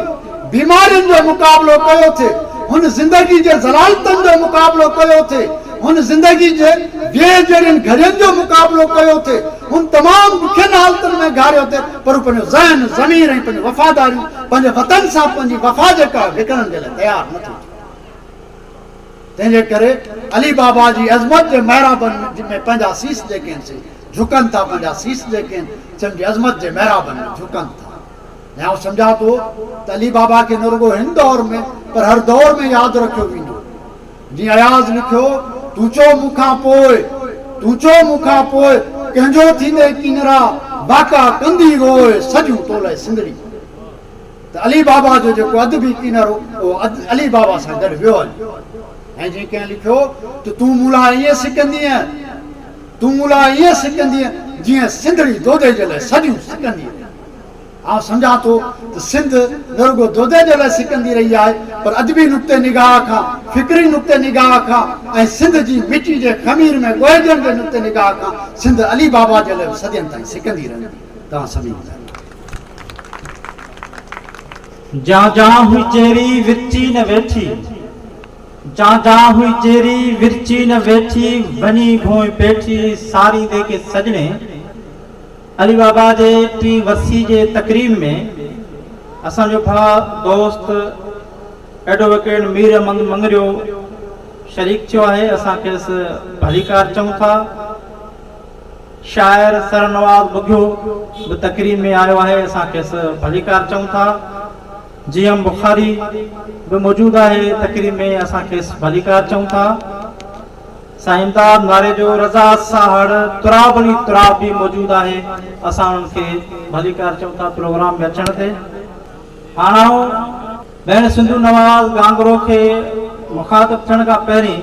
بيمارين جو مقابلو ڪيو ٿي، هن زندگي جي ذلالتن جو مقابلو ڪيو ٿي، هن زندگي جي ويهه جهڙين گهڙين جو مقابلو ڪيو ٿي، هن تمام ڏکين حالتن ۾ گهاريو ٿي پر هو پنهنجو ذهن، ضمير ۽ پنهنجون وفاداريون پنهنجي وطن سان پنهنجي وفا جيڪا وڪڻڻ جي لاء تيار نه ٿي ٿيو. تنهن جي ڪري علي بابا جي عظمت جي محرابن ۾ پنهنجا سيس جيڪي آهن سي جهڪن ٿا، پنهنجا سيس جيڪي آهن سي ان جي عظمت جي محرابن ۾ جهڪن ٿا. ۽ آئون سمجهان ٿو ته علي بابا کي نه رڳو هن دور ۾ پر هر دور ۾ ياد رکيو ويندو. جيئن اياز لکيو، تون چو مون کان پوء، تون چو مون کان پوء، ڪنهن جو ٿيندين ڪينرا، واڪا ڪندي روء، سڄيون تو لئه سنڌڙي. ته علي بابا جو جيڪو ادبي ڪينر هو اهو علي بابا سان گڏ ويو هليو. ۽ جيئن ڪنهن لکيو ته تون مون لاء ائين سڪندينء، تون مون لاء ائين سڪندينء جيئن سنڌڙي دودي جي لاء صديون سڪندي رهي. آئون سمجهان ٿو ته سنڌ نه رڳو دودي جي لاء سڪندي رهي آهي پر ادبي نقطي نگاهه کان، فڪري نقطي نگاهه کان ۽ سنڌ جي مٽي جي خمير ۾ ڳوهجڻ جي نقطي نگاهه کان سنڌ علي بابا جي لاء به صدين تائين سڪندي رهندي. توهان سڀني جي مهرباني. جان جان هئي چهري ورچي نه ويٺي. جان جان هئي چهري ورچي نه ويٺي وڃي ڀونء پيٺي ساريندي ڪي سڄڻي. علي بابا جي ٽين ورسي جي تقريب ۾ اسان جو ڀاء دوست ايڊووڪيٽ مير احمد مڱريو شريڪ ٿيو آهي اسان کيس ڀليڪار چئون ٿا. شاعر سرنواز ٻگهيو به تقريب ۾ آيو آهي اسان کيس ڀليڪار چئون ٿا. جي ايم بخاري به موجود آهي تقريب ۾ اسان کيس ڀليڪار چئون ٿا. سائين امداد ناريجو، رضا ساهڙ، تراب علي تراب به موجود آهي اسان انهن کي ڀليڪار چئون ٿا پروگرام ۾ اچڻ تي. هاڻ آئون ڀيڻ سنڌو نواز گانگرو کي مخاطب ٿيڻ کان پهرين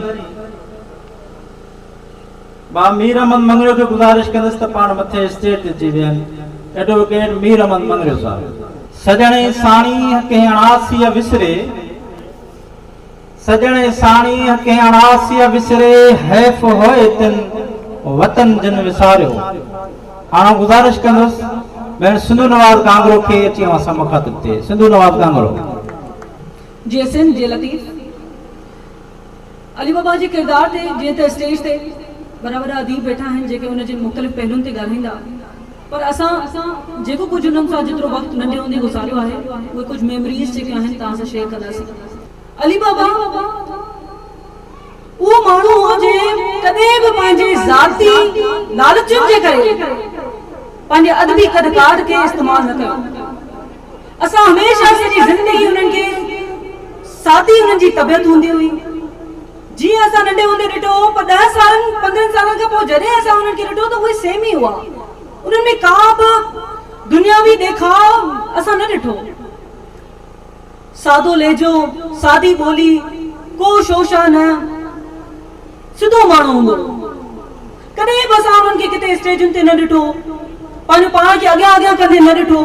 ڀاء مير احمد مڱريو کي گذارش ڪندس ته پاڻ مٿي اسٽيج تي اچي ويهن. ايڊووڪيٽ مير احمد مڱريو صاحب. سڄڻ ۽ ساڻيهه ڪنهن اڻاسيء وسري، سڄڻ ۽ ساڻيهه ڪنهن اڻاسيء وسري، حيف هوء تن وطن جن وساريو. هاڻ آئون گذارش ڪندس ڀيڻ سنڌو نواز گانگرو کي اچي اوهان سان مخاطب ٿئي. سنڌو نواز گانگرو. جيئي سنڌ جيئي لطيف. علي بابا جي ڪردار تي جيئن ته اسٽيج تي وڏا وڏا اديب ويٺا آهن جيڪي ان جي مختلف پهلون تي ڳالهائيندا پر اسان جيڪو ڪجهه انهن سان جيترو وقت ننڍي هوندي گذاريو آهي اهي ڪجهه ميموريز جيڪي آهن توهان سان شيئر ڪنداسين. علي بابا اهو ماڻهو هو جنهن ڪڏهن به پنهنجي ذاتي لالچن جي ڪري پنهنجي ادبي قد ڪاٺ کي استعمال نه ڪيو. اسان هميشه سڄي زندگي انهن کي سادي انهن جي طبيعت هوندي هئي جيئن اسان ننڍي هوندي ڏٺو هو پر ڏهه سالن پندرهن سالن کان پوء جڏهن اسان انهن کي ڏٺو ته اهي سيم ئي هئا انهن ۾ ڪا به دنياوي ڏيکاء اسان نه ڏٺو سادو لهجو سادي ٻولي ڪو شوشا نه سڌو ماڻهو هوندو هو. ڪڏهن به اسان انهن کي ڪٿي اسٽيجن تي نه ڏٺو، پنهنجو پاڻ کي اڳيان اڳيان ڪندي نه ڏٺو،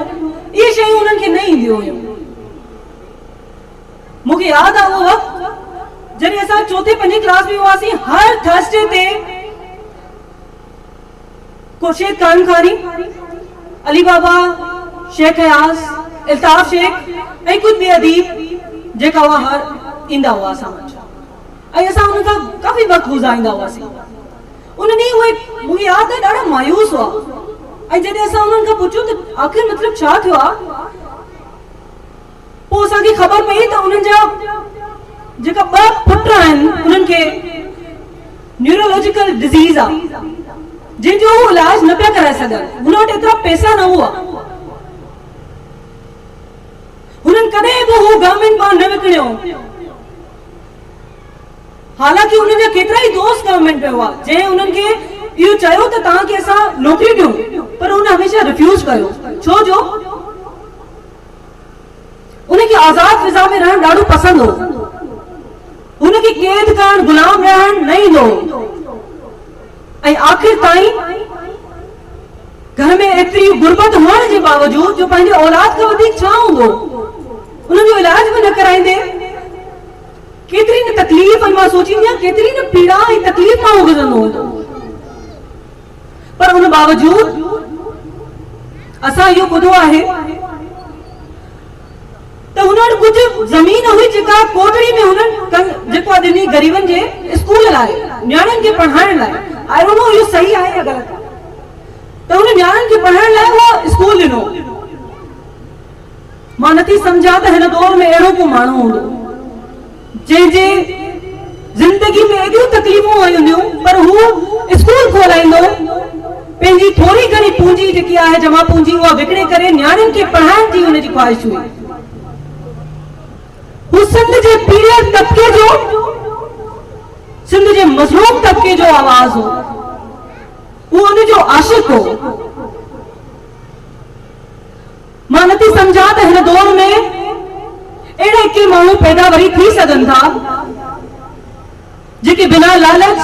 اهي شيون انهن کي نه اينديون هيون. مون کي ياد آهي اهو وقت جڏهن اسان چوٿين پنجين ڪلاس ۾ هئاسين، هر ٿرسڊي تي خورشيد قائم خاني، علي بابا، شيخ اياز، الطاف شيخ ۽ ڪجهه ٻيا اديب جيڪا هئا هر ايندا هئا اسان وٽ ۽ اسان انهن سان ڪافي وقت گذاريندا هئاسين. ان ڏينهن اهي مون کي ياد آهي ڏاڍا مايوس هئا ۽ جڏهن اسان انهن کان پڇيو ته آخر مطلب ڇا ٿيو آهي پوء اسان کي خبر پئي ته انهن جا جيڪا ٻه پٽ آهن انهن کي نيورولاجيڪل ڊزيز آهي جنهن جو هو علاج نه پيا ڪرائي سگهن هن وٽ ايترا پئسا نه هئا. هنن ڪڏهن به هو گورنمينٽ مان نه وڪڻيو. حالانڪه انهن جا ڪيترائي دوست گورنمينٽ ۾ هئا جنهن انهن کي اهو چيو ته توهان کي اسان نوڪري ڏيون پر هن هميشه ريفيوز ڪيو ڇو جو ان کي آزاد فضا ۾ رهڻ ڏاڍو پسند هو. هن کي قيد ڪرڻ غلام رهڻ نه ايندو هو ۽ آخر تائين گهر ۾ ايتري غربت هئڻ جي باوجود جو پنهنجي اولاد کان وڌيڪ ڇا هوندو انهن جو علاج به نه ڪرائيندي ڪيتري نه تڪليف ۽ مان سوچيندي آهيان ڪيتري نه پيڙا ۽ تڪليف مان هو گذرندو هوندو پر ان باوجود اسان اهو ٻڌو آهي ته هن وٽ ڪجهه زمين هئي جيڪا ڪوٽڙي ۾ هنن جيڪو ڏني غريبن جي اسڪول لاء نياڻين کي پڙهائڻ لاء I don't know اهو صحيح آهي يا غلط آهي ته هن نياڻين کي پڙهائڻ لاء اهو اسڪول ڏنو. مان نٿي سمجهان ته هن دور ۾ اهڙو ڪو ماڻهو هوندو جنهن جي زندگي ۾ ايڏيون تڪليفون آيون هونديون پر هو اسڪول کولائيندو پنهنجي ٿوري گهڻي پونجي جيڪي آهي جمع پونجي اها وڪڻي ڪري نياڻين کي پڙهائڻ جي هن جي خواهش هئي. هو سنڌ جي پيڙيل طبقي جو سنڌ جي مظلوم طبقي جو آواز هو. هو ان جو عاشق هو. مان نٿي سمجهان ته هن دور ۾ اهڙا ڪي ماڻهو پيدا وري ٿي سگهن ٿا جيڪي بنا لالچ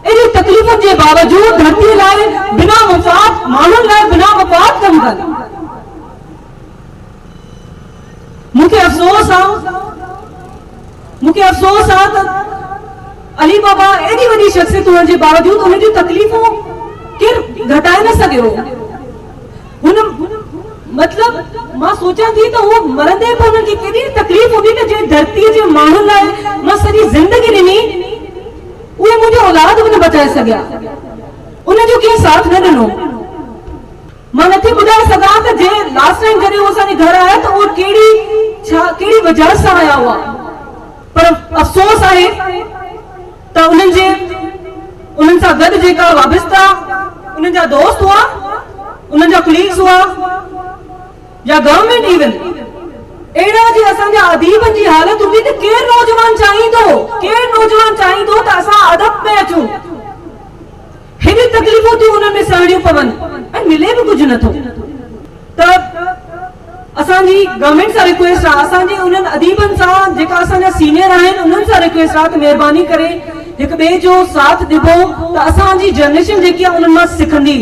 ايڏين تڪليفن جي باوجود ڌرتي لاء بنا مفاد ماڻهن لاء بنا مفاد ڪم ڪن. مون کي افسوس آ مون کي افسوس آ ته علي بابا ايڏي وڏي شخصيت هئڻ جي باوجود ان جون تڪليفون ڪير گهٽائي نه سگهيو. هن مطلب مان سوچان ٿي ته هو مرندي به هنن کي ڪيڏي نه تڪليف هوندي ته جنهن ڌرتي جي ماڻهن لاء مان سڄي زندگي ڏني اهي منهنجو اولاد به نه بچائي سگهيا. ان جو ڪنهن ساٿ نه ڏنو. مان نٿي ٻڌائي سگهان ته جي لاسٽ ٽائيم جڏهن هو اسان جي گهر آيا ته اهي ڪهڙي ڇا ڪهڙي وجهه سان آيا هئا پر افسوس آهي ته انهن جي انهن سان گڏ جيڪا وابسته انهن جا دوست هئا انهن جا ڪليگز هئا يا گورنمينٽ ايون اهڙا جي اسان جا اديبن جي حالت هوندي ته ڪير نوجوان چاهيندو ڪير نوجوان چاهيندو ته اسان ادب ۾ اچون. هيڏيون تڪليفون ٿيون انهن ۾ سهڻيون پون ۽ ملي به ڪجهه نٿو ته اسان جي گورنمينٽ سان رڪويسٽ آ اسان جي انهن اديبن سان جيڪا اسان جا سينيئر آهن انهن سان رڪويسٽ آ ته مهرباني ڪري هڪ ٻئي جو ساٿ ڏبو ته اسان جي جنريشن جيڪي آ انهن مان سکندي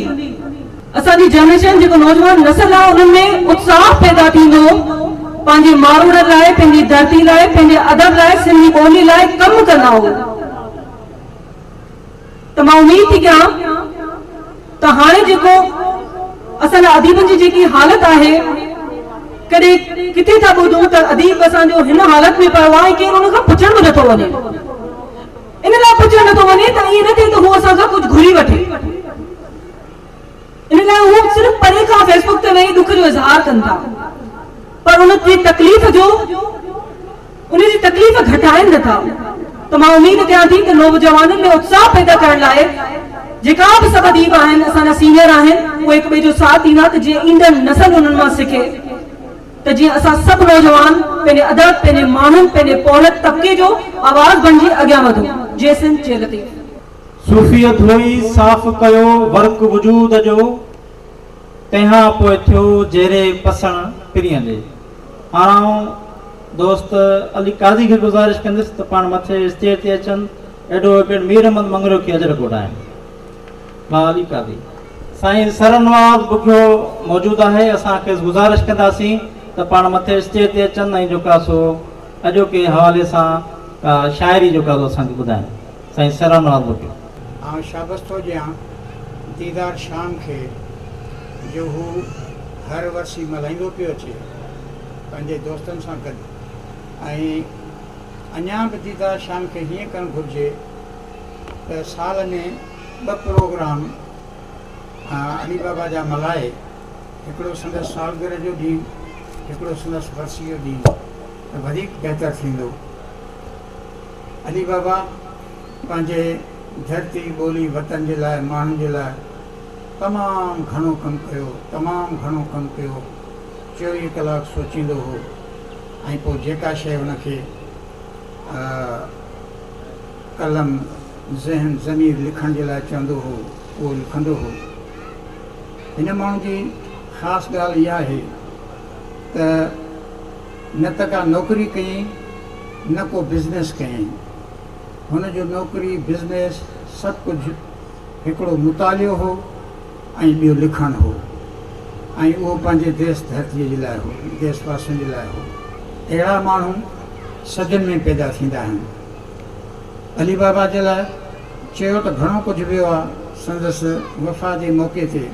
اسان جي جنريشن جيڪو نوجوان نسل آ انهن ۾ اتساهه پيدا ٿيندو پنهنجي ماروئڙن لاء پنهنجي ڌرتي لاء پنهنجي ادب لاء سنڌي ٻولي لاء ڪم ڪندا اهي. ته مان اميد ٿي ڪيان ته هاڻي جيڪو اسان جا اديبن جي جيڪي حالت آهي ڪڏهن ڪٿي ٿا ٻڌون ته اديب اسان جو هن حالت ۾ پيو آهي ۽ ڪير ان کان پڇڻ به نٿو وڃي ان لاء پڇڻ نٿو وڃي ته ائين نه ٿئي ته هو اسان کان ڪجهه گهري وٺي. ان لاء هو صرف پري کان فيس بڪ تي ويهي ڏک جو اظهار ڪن ٿا پر ان جي تڪليف جو ان جي تڪليف گهٽائن نه ٿا ته مان اميد ڪيان ٿي ته نوجوانن ۾ اتساهه پيدا ڪرڻ لاء جيڪا به سڀ اديب آهن اسان جا سينيئر آهن اهي هڪ ٻئي جو ساٿ ڏيندا ته جيئن ايندڙ نسل انهن مان سکي ته جيئن اسان سڀ نوجوان پنهنجي ادب پنهنجي ماڻهن پنهنجي پورهيت طبقي جو آواز بڻجي اڳيان وڌون جي سنڌ جي لطيف. صوفيء ڌوئي صاف ڪيو ورق وجود جو، تنهن کان پوء ٿيو جيري پسڻ پرينء جي. هاڻ آئون دوست علي قاضي کي گذارش ڪندس ته پاڻ مٿي اسٽيج تي اچن. ايڊووڪيٽ مير احمد مڱريو کي اجرڪ اوڍائين. ڀاء علي قاضي. سائين سرنواز بگهيو موجود آهي، اسان کيس گذارش ڪنداسين ته پاڻ مٿي اسٽيج تي اچن ۽ جيڪا سو اڄوڪي حوالي سان ڪا شاعري جيڪا سو اسان کي ٻڌائين. سائين سرنواز بگهيو. آئون شابس ٿو ڏيان ديدار شام کي جو هو هر ورسي ملهائيندو پيو اچي. پنهنجي دوستن سان گڏ ۽ اڃا به ديدار شام کي هيئن ڪرڻ گهرجي ته سال ۾ ٻه پروگرام علي بابا جا ملهائي، هڪڙو سندس سالگرهه جو ڏينهن، هڪڙو سندس ورسي جو ڏينهن ته وڌيڪ بهتر ٿيندو. علي بابا پنهنجي ڌرتي، ٻولي، وطن جي لاء، ماڻهن جي لاء تمام گهڻو ڪم ڪيو، تمام گهڻو ڪم ڪيو. 24 ڪلاڪ سوچيندو هو ۽ پوء جيڪا شيء هن کي قلم، ذهن، ضمير لکڻ جي لاء چوندو هو، اهو لکندو هو. هن ماڻهو جي خاص ڳالهه اها آهي ته نه ته ڪا نوڪري ڪيائين نه ڪو بزنيس ڪيائين. هن جو نوڪري، بزنيس سڀ ڪجهه هڪڙو مطالعو هو ۽ ٻيو لکڻ هو ۽ اهو پنهنجي ديس ڌرتيء جي لاء هو، ديس واسين جي لاء هو. اهڙا ماڻهو صدين ۾ پيدا ٿيندا آهن. علي بابا جي لاء چيو ته گهڻو ڪجهه ويو آ سندس وفا جي موقعي تي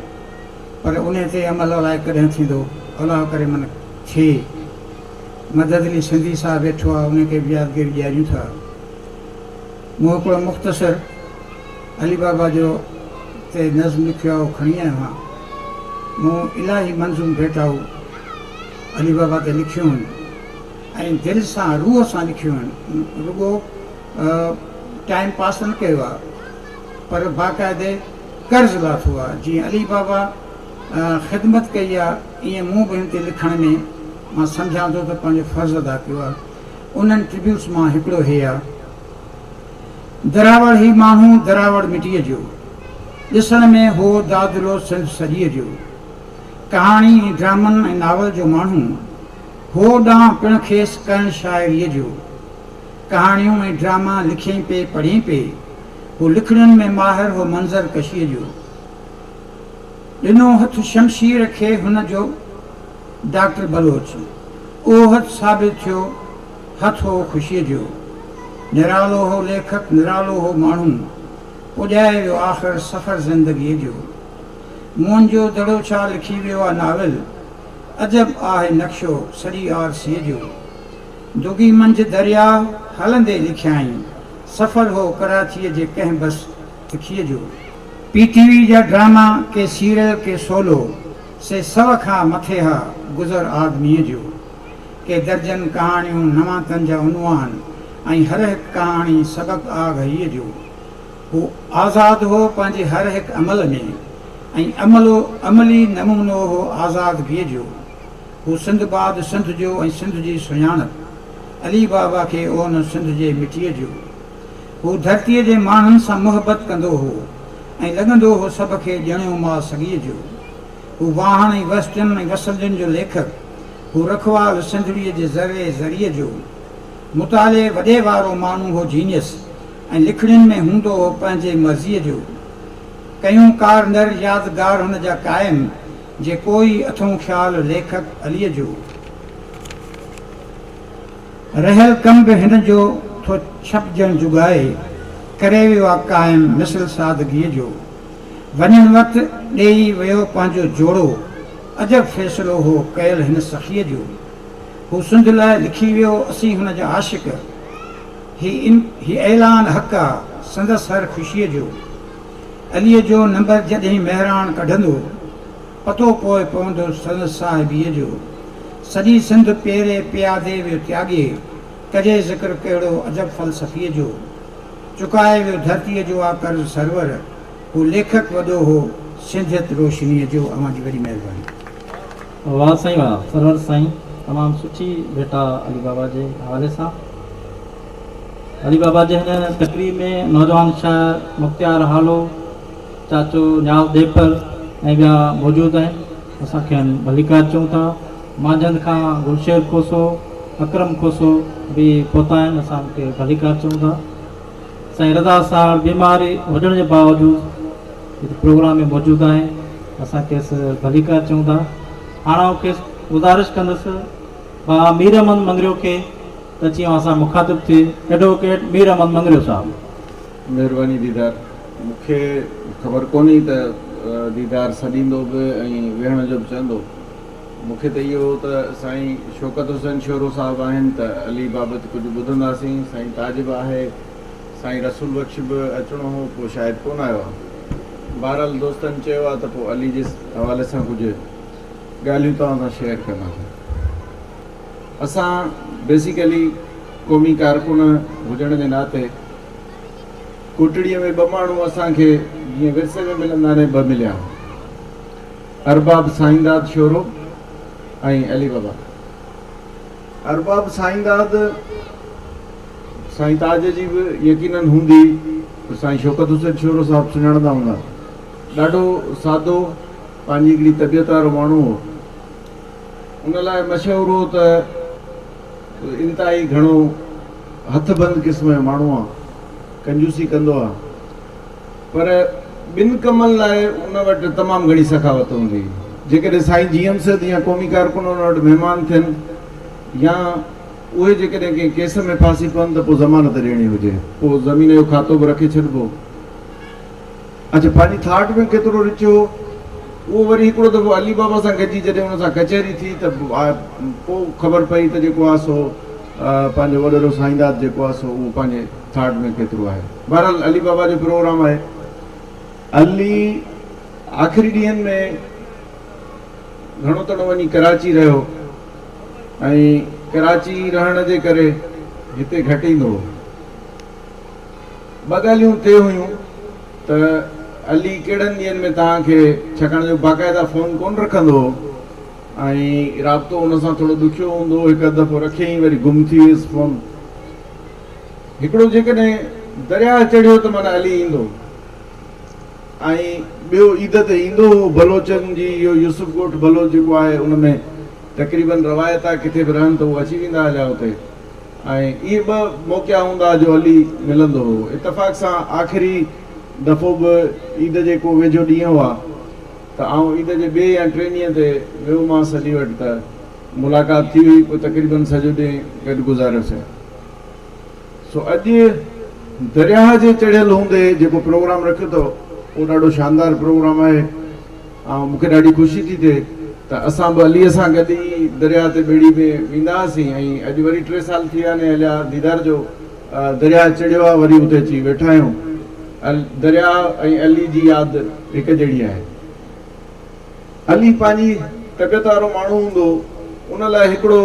پر انهي تي عمل الائي ڪڏهن ٿيندو الله ڪري من ٿئي. مدد علي سنڌي صاحب ويٺو آ انهي کي به يادگيري ڏياريون ٿا. مون هڪڙو مختصر علي بابا جو تي نظم لکيو آ اهو کڻي آيو آهيان. مون الاهي منظوم ڀيٽائون علي بابا تي لکيون هن ۽ دل سان روح سان لکيون هن رڳو ٽائيم پاس نه ڪيو آ پر باقاعدي قرض لاٿو آ جيئن علي بابا خدمت ڪئي آ ايئن مون به هن تي لکڻ ۾ مان سمجهان ٿو ته پنهنجو فرض ادا ڪيو آ انهن ٽربيوٽس مان هڪڙو هي آ دراوڙ هي ماڻهو دراوڙ مٽيء جو ڏسڻ ۾ هو دادلو سنڌ سڄيء جو ڪهاڻي ۽ ڊرامن ۽ ناول جو ماڻهو هو ڏانهن پڻ کيس ڪرڻ شاعريء جو ڪهاڻيون ۽ ڊراما لکيائين پئي پڙهيائين پئي. هو لکڻين ۾ ماهر هو منظر ڪشيء جو. ڏنو هٿ شمشير کي هن جو ڊاڪٽر بلوچ. اهو هٿ ثابت ٿيو هٿ هو خوشيء جو. نرالو هو ليکڪ نرالو هو ماڻهو. پڄائي ويو آخر سفر زندگيء جو. موهن جو دڙو ڇا لکي ويو آ ناول. عجب آهي نقشو سڄي آرسيء جو. دڳي منجهه درياهه هلندي لکيائين. سفر هو ڪراچيء جي ڪنهن بس تکيء جو. پي ٽي وي جا ڊراما ڪي سيريل ڪي سولو، سي سو کان مٿي ها گذر آدميء جو. ڪي درجن ڪهاڻيون نوان تن جا عنوان ۽ هر هڪ ڪهاڻي سبق آگهيء جو. هو آزاد هو پنهنجي هر هڪ عمل ۾ ۽ عملو عملي نمونو هو آزادگيء جو. هو سنڌ باد سنڌ جو ۽ سنڌ جي سڃاڻپ. علي بابا کي اون سنڌ جي مٽيء جو. هو ڌرتيء جي ماڻهن سان محبت ڪندو هو ۽ لڳندو هو سڀ کي ڄڻيو ماء سڳيء جو. هو واهڻ ۽ وستين ۽ وسندين جو ليکڪ. هو رکوال سنڌڙيء جي ذري ذري جو. مطالعي وڏي وارو ماڻهو هو جينيس ۽ لکڻين ۾ هوندو هو پنهنجي مرضيء جو. ڪيون ڪارنر يادگار هن جا قائم. جي ڪوئي اٿئون خيال ليکڪ عليء جو. رهيل ڪم به هن جو ٿو ڇپجڻ جڳائي، ڪري ويو آ قائم مثل سادگيء جو. وڃڻ وقت ڏيئي ويو پنهنجو جوڙو، عجب فيصلو هو ڪيل هن سخيء جو. هو سنڌ لاء لکي ويو اسين هن جا عاشق، هي اعلان حق آ سندس هر خوشيء جو. عليء جو نمبر جڏهن مهراڻ ڪڍندو، پتو پوء پوندو سندس صاحبيء جو. سڄي سنڌ پيري پيادي ويو تياڳي، ڪجي ذڪر ڪهڙو عجب فلسفيء جو. چڪائي ويو ڌرتيء جو آ قرض سرور، هو ليکڪ وڏو هو سنڌيت روشنيء جو. اوهان جي وڏي مهرباني. واه سائين واه سرور سائين تمام سٺي ڀيٽا علي بابا جي حوالي سان. علي بابا جي هن تقريب ۾ نوجوان شاعر مختيار هالو، چاچو نياز ڏيپر ۽ ٻيا موجود آهن. اسان کين ڀليڪار چئون ٿا. مانجهند کان گلشير کوسو، اڪرم کوسو به پهتا آهن اسان کي ڀليڪار چئون ٿا. سائين رضا ساهڙ بيمار هجڻ جي باوجود هت پروگرام ۾ موجود آهن اسان کيس ڀليڪار چئون ٿا. هاڻ آئون کيس گذارش ڪندس ڀاء مير احمد مڱريو کي ته اچي اوهان سان مخاطب ٿئي. ايڊووڪيٽ مير احمد مڱريو صاحب. مهرباني ديدار. مون کي خبر ڪونهي ته ديدار سڏيندو به ۽ ويهڻ جو به چوندو. مون کي ته اهو هو ته سائين شوڪت حسين شورو صاحب آهن ته علي بابت ڪجهه ٻڌنداسين، سائين تاج به آهي، سائين رسول بخش به اچڻو هو پوء شايد ڪونه آيو آهي. بهرحال دوستن چيو آهي ته پوء علي جي حوالي سان ڪجهه ڳالهيون توهان سان شيئر ڪنداسين. اسان بيسيڪلي قومي ڪارڪن هجڻ جي ناتي ڪوٽڙيء ۾ ٻه ماڻهو اسان کي جيئن ورثي ۾ ملندا آهن ٻه مليا. ارباب سائينداد شورو ۽ علي بابا. ارباب سائينداد سائين تاج جي به يقينن هوندي پر سائين شوڪت حسين شورو صاحب سڃاڻندا هوندا. ڏاڍو سادو پنهنجي هڪڙي طبيعت وارو ماڻهو هو. ان لاء مشهور هو ته انتهائي گهڻو هٿ بند قسم جو ماڻهو آ، ڪنجوسي ڪندو آ. پر ٻن ڪمن لاء ان وٽ تمام گهڻي سخاوت هوندي هئي. جيڪڏهن سائين جي ايم سيد يا قومي ڪارڪن ان وٽ مهمان ٿين يا اهي جيڪڏهن ڪنهن ڪيس ۾ ڦاسي پون ته پوء ضمانت ڏيڻي هجي، پوء زمين جو کاتو به رکي ڇڏبو. اڇا پنهنجي ٿاٽ ۾ ڪيترو رچ هو، اهو وري هڪڙو دفعو علي بابا سان گڏجي جڏهن ان سان ڪچهري ٿي ته پوء خبر پئي ته جيڪو آهي سو پنهنجو وڏيرو سائينداد جيڪو آهي سو اهو پنهنجي ٿاٽ ۾ ڪيترو آهي. بهرحال علي بابا جو پروگرام آهي. علي آخري ڏينهن ۾ گهڻو تڻو وڃي ڪراچي رهيو ۽ ڪراچي رهڻ جي ڪري هتي گهٽ ايندو هو. ٻه ڳالهيون طئي هيون ته علي ڪهڙن ڏينهن ۾ توهان کي ڇاڪاڻ جو باقاعده فون ڪونه رکندو هو ۽ رابطو ان سان ٿورو ڏکيو هوندو هو، هڪ اڌ دفعو رکيائين وري گم ٿي ويس فون. هڪڙو جيڪڏهن درياهه چڙهيو ته معنيٰ علي ايندو ۽ ٻيو عيد تي ايندو هو. بلوچن جي اهو يوسف ڳوٺ بلوچ جيڪو آهي ان ۾ تقريبن روايت آهي ڪٿي به رهن ته هو اچي ويندا هليا اتي ۽ اهي ٻه موقعا هوندا جو علي ملندو هو. اتفاق سان آخري دفعو به عيد جي ڪو ويجهو ڏينهن هئا ته آئون عيد جي ٻئي يا ٽئين ڏينهن تي ويومانس علي وٽ ته ملاقات ٿي هئي پوء تقريبن سڄو ڏينهن گڏ گذاريوسين. سو اڄ درياهه جي چڙهيل هوندي جيڪو پروگرام رکيو اٿو اهو ڏاڍو شاندار پروگرام آهي ۽ مون کي ڏاڍي خوشي ٿي ٿئي ته اسان به عليء سان گڏ ئي درياهه تي ٻيڙي ۾ ويندا هئاسين ۽ اڄ وري ٽي سال ٿي ويا آهن هليا ديدار جو درياهه چڙهيو آهي وري اتي اچي ويٺا آهيون. درياهه ۽ علي جي ياد هڪ جهڙي آهي. علي پنهنجي طبيعت وارو ماڻهو هوندو هو، ان لاء هڪڙو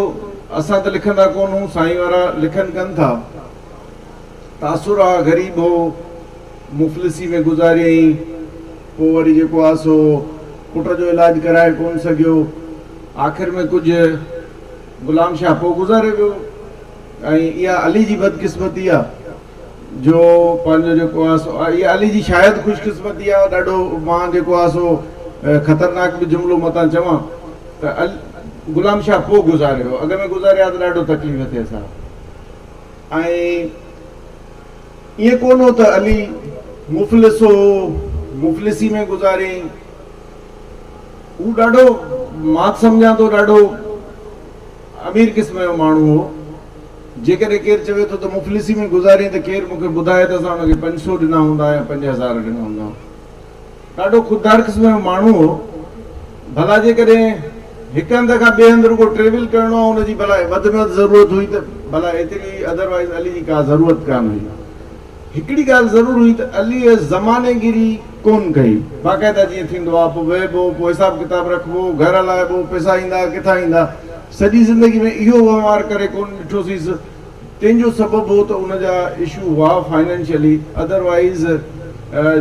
اسان ته لکندا ڪونه هون، سائين وارا لکن ڪن ٿا. تاثر آ غريب هو، مفلسي ۾ گذاريائين، پوء وري جيڪو آ سو پٽ جو علاج ڪرائي ڪونه سگهيو، آخر ۾ ڪجهه غلام شاهه پوء گذاري ويو ۽ اها علي جي بدقسمتي آ. جو پنهنجو جيڪو آ سو اها علي جي شايد خوش قسمتي آ ڏاڍو مان جيڪو آ سو خطرناڪ به جملو متان چوان ته غلام شاهه پوء گذاريو اڳ ۾ گذاري ها ته ڏاڍو تڪليف ٿئيس ها ۽ ائين ڪونه هو ته علي مفلس هو مفلسي ۾ گذاريائين هو ڏاڍو مان سمجهان ٿو ڏاڍو امير قسم جو ماڻهو هو. جيڪڏهن ڪير چوي ٿو ته مفلسي ۾ گذارين ته ڪير مون کي ٻڌائي ته اسان ان کي 500 ڏنا هوندا يا 5000 ڏنا هوندا. ڏاڍو خوددار قسم جو ماڻهو هو. ڀلا جيڪڏهن هڪ هنڌ کان ٻئي هنڌ رڳو ٽريول ڪرڻو آهي ان جي ڀلا وڌ ۾ وڌ ضرورت هئي ته ڀلا ايتري هئي ادروائيز علي جي ڪا ضرورت ڪانه هئي. هڪڙي ڳالهه ضرور هئي ته عليء زماني گيري ڪونه ڪئي. باقاعده جيئن ٿيندو آهي، پوء ويهبو، پوء حساب ڪتاب رکبو، گهر هلائبو، پئسا ايندا، ڪٿان ايندا. سڄي زندگي ۾ اهو وهنوار ڪري ڪونه ڏٺوسيس. تنهن جو سبب هو ته ان جا اشو هئا فائنانشلي، ادروائيز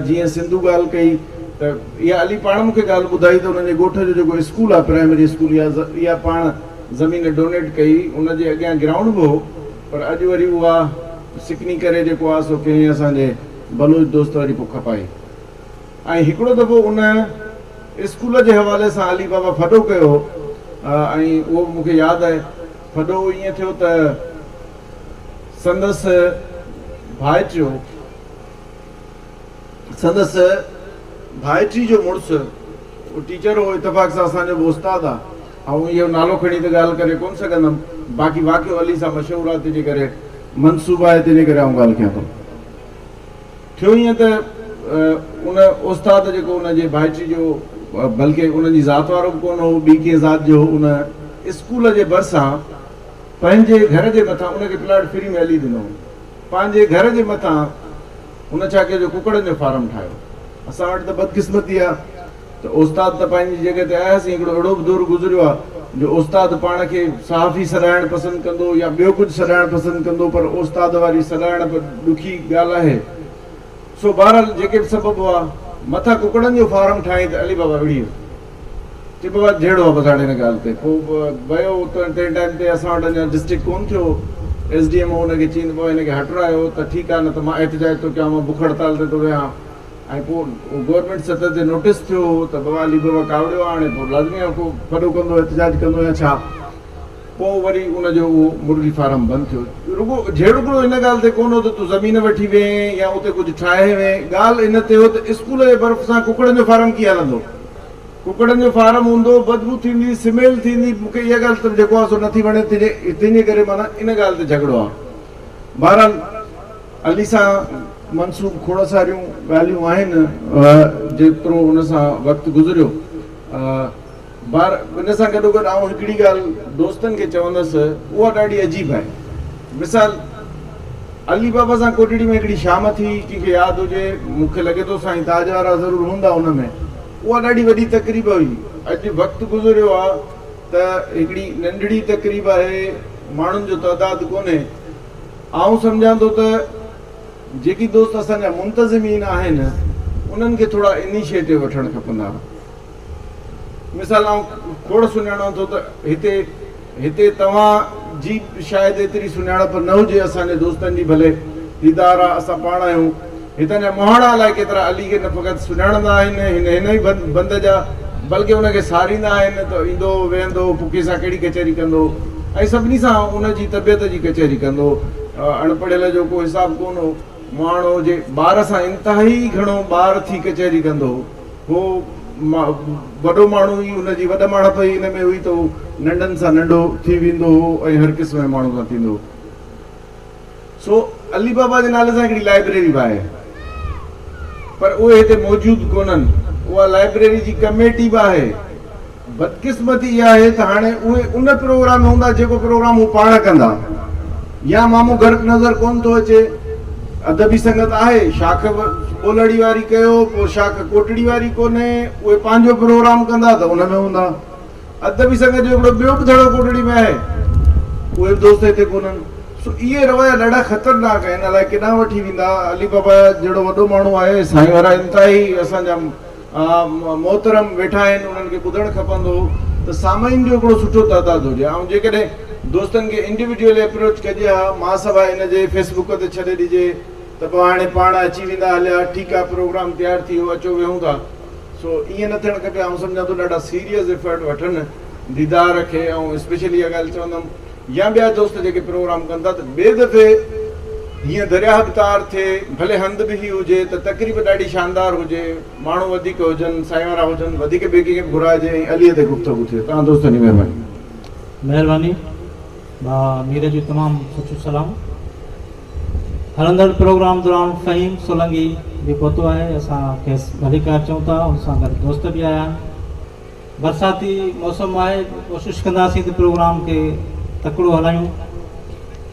جيئن سنڌو ڳالهه ڪئي ته اها علي پاڻ مون کي ڳالهه ٻڌائي ته انهن جي ڳوٺ جو جيڪو اسڪول آهي پرائمري اسڪول اها پاڻ زمين ڊونيٽ ڪئي، ان جي اڳيان گرائونڊ به هو پر اڄ وري اها سڪني ڪري جيڪو آ سو ڪنهن اسان جي بلوچ دوست وري پوء کپائي ۽ هڪڙو دفعو ان اسڪول جي حوالي سان علي بابا ڦڏو ڪيو هو ۽ اهو به مون کي ياد آهي ڦڏو ائين ٿيو ته سندس ڀائٽيو سندس ڀائٽي جو مڙس اهو ٽيچر هو اتفاق سان اسان جو به استاد آ آئون اهو نالو کڻي ته ڳالهه ڪري ڪونه سگهندم، باقي واقعو علي سان مشهور آهي تنهنجي ڪري منسوب آهي تنهنجي ڪري آئون ڳالهه ڪيان ٿو. ٿيو ائين ته ان استاد جيڪو ان جي ڀائٽي جو بلڪه ان جي ذات وارو به ڪونه هو، ٻي ڪنهن ذات جو هو، ان اسڪول جي ڀرسان پنهنجي گهر جي مٿان ان کي پلاٽ فري ۾ علي ڏنو هو. پنهنجي گهر جي مٿان هن ڇا ڪيو جو ڪڪڙن جو فارم ٺاهيو. اسان وٽ ته بدقسمتي آ ته استاد ته پنهنجي جڳهه تي آياسين، هڪڙو اهڙو به دور گذريو آ جو استاد پاڻ کي صحافي سڏائڻ پسند ڪندو يا ٻيو ڪجهه سڏائڻ پسند ڪندو پر استاد واري سڏائڻ به ڏکي ڳالهه آهي. سو بهرحال جيڪي به سبب هئا، مٿان ڪڪڙن جو فارم ٺاهين ته علي بابا وڙهي ويو. چي بابا جهيڙو آ بس هاڻي هن ڳالهه تي. پوء ويو تنهن ٽائيم تي اسان وٽ اڃا ڊسٽرڪٽ ڪونه ٿيو هو. ايس ڊي ايم او ان کي چيائين ته بابا هن کي هٽرايو ته ٺيڪ آ نه ته مان احتجاج ٿو ڪيان مان بک هڙتال تي ٿو ويهان. ۽ پوء گورنمينٽ سطح تي نوٽيس ٿيو هو ته بابا علي بابا ڪاوڙيو آ هاڻي پوء لازمي آ ڪو ڦڏو ڪندو احتجاج ڪندو يا ڇا. پوء وري ان جو اهو مرغي فارم بند ٿيو. رڳو جهيڙو ان ڳالهه تي ڪونه هو ته تون زمين وٺي وئين يا اتي ڪجهه ٺاهي وئين، ڳالهه ان تي هو ته اسڪول جي برف سان ڪڪڙن جو فارم ڪيئن هلندو؟ ڪڪڙن جو فارم هوندو، بدبو ٿيندي، سميل ٿيندي، مون کي اها ڳالهه ته جيڪو آهي سو نٿي وڻي، تنهنجي ڪري معنيٰ ان ڳالهه تي جهڳڙو آهي. بهرحال علي سان منسوب کوڙ ساريون ڳالهيون آهن، جيترو ان سان وقت گذريو. بار ان سان گڏوگڏ آئون هڪڙي ڳالهه دوستن کي چوندس اها ڏاڍي عجيب آهي. مثال علي بابا سان ڪوٽڙي ۾ هڪڙي شام ٿي ڪنهن کي ياد هجي مون کي لڳي ٿو سائين تاج وارا ضرور هوندا ان ۾ اها ڏاڍي وڏي تقريب هئي اڄ وقت گذريو آ ته هڪڙي ننڍڙي تقريب آهي ماڻهن جو تعداد ڪونهي آئون سمجهان ٿو ته جيڪي دوست اسان جا منتظمين آهن انهن کي ٿورا انيشيٽو وٺڻ کپندا. مثال آئون کوڙ سڃاڻان ٿو ته هتي هتي توهان جي شايد ايتري سڃاڻپ نه هجي اسان جي دوستن جي ڀلي ديدار آ اسان پاڻ آهيون هتان جا مهاڻا الائي ڪيترا علي کي نه فقط سڃاڻندا آهن هن هن ئي بند جا بلڪه ان کي ساريندا آهن ته ايندو ويهندو پڪي سان ڪهڙي ڪچهري ڪندو ۽ سڀني سان ان جي طبيعت جي ڪچهري ڪندو اڻپڙهيل جو ڪو حساب ڪونه هو مهاڻو هجي ٻار سان انتهائي گهڻو ٻار ٿي ڪچهري ڪندو هو. هو وڏو ماڻهو ئي ان جي وڏ ماڻهپ ئي ان ۾ هئي ته هو ننڍن سان ننڍو ٿي ويندو هو ۽ هر قسم جي ماڻهو سان ٿيندو هو. سو علي بابا جي نالي سان هڪڙي لائبريري به آهي پر اهي هتي موجود ڪونهن. اها لائبريري جي ڪميٽي به آهي. بدقسمتي اها آهي ته هاڻي اهي ان پروگرام ۾ هوندا جيڪو پروگرام هو پاڻ ڪندا. يا مامو غرق نظر ڪونه ٿو اچي. ادبي سنگت آهي، شاخ ٻولهڙي واري ڪيو، پوء شاخ ڪوٽڙي واري ڪونهي، اهي پنهنجو پروگرام ڪندا ته ان ۾ هوندا. ادبي سنگت جو هڪڙو ٻيو به ڌڙو ڪوٽڙي ۾ آهي، اهي به دوست هتي ڪونهن. سو اهي رويا ڏاڍا خطرناڪ آهن، الائي ڪيڏانهن وٺي ويندا. علي بابا جهڙو وڏو ماڻهو آهي، سائين وارا انتهائي اسان جا محترم ويٺا آهن انهن کي ٻڌڻ کپندو هو ته سامعين جو هڪڙو سٺو تعداد هجي ها ۽ جيڪڏهن دوستن کي انڊيوڊيول ايپروچ ڪجي ها مان سواء ان جي فيس بڪ تي ڇڏي ڏجي ته پوء هاڻي پاڻ اچي ويندا هليا ٺيڪ آ پروگرام تيار ٿي ويو اچو ويهون ٿا سو ائين نه ٿيڻ کپي آئون سمجهان ٿو ڏاڍا سيريس ايفرٽ وٺن ديدار کي ۽ اسپيشلي اها ڳالهه چوندم يا ٻيا دوست جيڪي پروگرام ڪن ٿا ته ٻئي دفعي هيئن درياهه به تار ٿئي، ڀلي هنڌ به هي هجي ته تقريب ڏاڍي شاندار هجي، ماڻهو وڌيڪ هجن، سائين وارا هجن، وڌيڪ ٻئي ڪنهن کي به گهرائجي ۽ عليء تي گفتگو ٿئي. توهان دوستن جي مهرباني. مهرباني ڀاء مير جون تمام سٺيون صلاحون. هلندڙ پروگرام دوران فهيم سولنگي به پهتو آهي اسان کيس ڀليڪار چئون ٿا ان سان گڏ دوست به آيا آهن. برساتي موسم آهي ڪوشش ڪنداسين ته پروگرام کي تڪڙو هلايون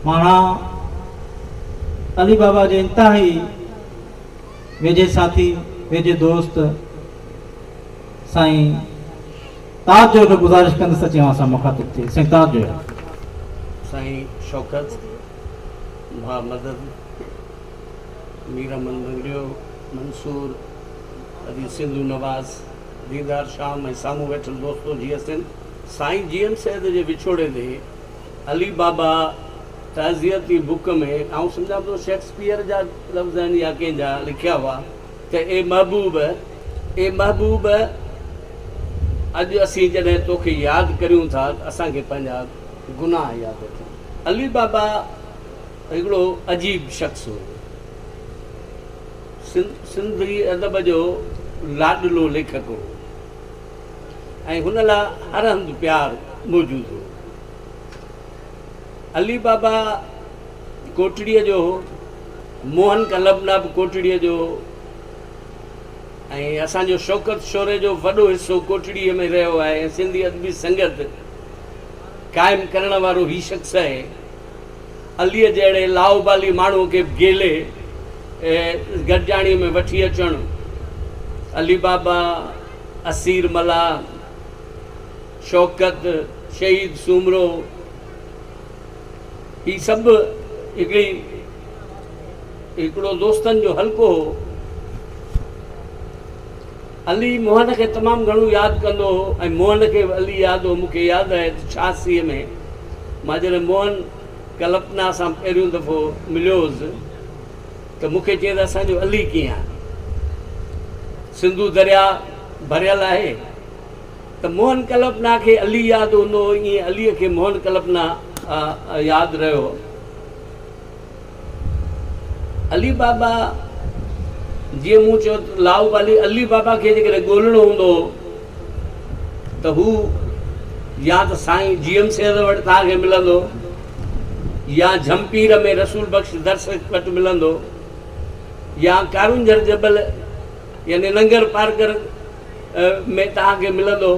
ماڻا علي بابا جي انتهائي ويجهي ساٿي ويجهي دوست سائين تاج جو کي گذارش ڪندس اچي اوهان سان مخاطب ٿئي سائين تاج جو. سائين شوڪت ڀاء مدد مير احمد مڱريو منصور ادي سنڌو نواز ديدار شام ۽ سامهون ويٺل دوستو جي ايس اين سائين جي ايم سيد جي وڇوڙي تي علي بابا تعزيتي بڪ ۾ آئون سمجهان ٿو شيڪسپيئر جا لفظ آهن يا ڪنهن جا لکيا هئا ته اي محبوب اي محبوب اڄ اسين جڏهن توکي ياد ڪريون ٿا ته اسان کي پنهنجا گناهه ياد اچن. علي بابا هڪڙو عجيب شخص هو. سنڌي ادب جو لاڏلو ليکڪ هو ۽ هن لاء هر هنڌ پيار موجود هو. علي بابا ڪوٽڙيء جو هو، موهن ڪلپنا به ڪوٽڙيء جو هو. ۽ اسان جو شوڪت شوري جو وڏو حصو ڪوٽڙيء ۾ رهيو آهي ۽ سنڌي ادبي سنگت قائم ڪرڻ وارو هي شخص آهي. عليء جهڙي لاابالي ماڻهوء کي به گهيلي گڏجاڻيء ۾ وٺي اچڻ، علي بابا، اسير ملاح، شوڪت، شهيد سومرو، هي سڀ هڪڙي هڪڙو دوستن جو حلقو هو. علي موهن کي تمام گهڻو ياد ڪندو هو ۽ موهن کي به علي ياد هو. مون کي ياد آهي ته 86 ۾ مان جڏهن موهن ڪلپنا سان پهريون دفعو مليو هوس ته مون کي چيائين ته اسان جو علي ڪيئن آهي؟ سنڌو درياء ڀريل آهي؟ ته موهن ڪلپنا کي علي ياد هوندو هو ائين علي کي موهن ڪلپنا ياد رهيو. علي بابا جيئن مون چيو ته لاابالي علي بابا کي جيڪڏهن ڳولڻو هوندو هو ته هو يا ته سائين جي ايم سيد وٽ توهان کي ملندو يا جهمپير ۾ رسول بخش درس وٽ ملندو يا ڪارونجهر جبل يعني ننگر پارڪر ۾ توهان کي ملندو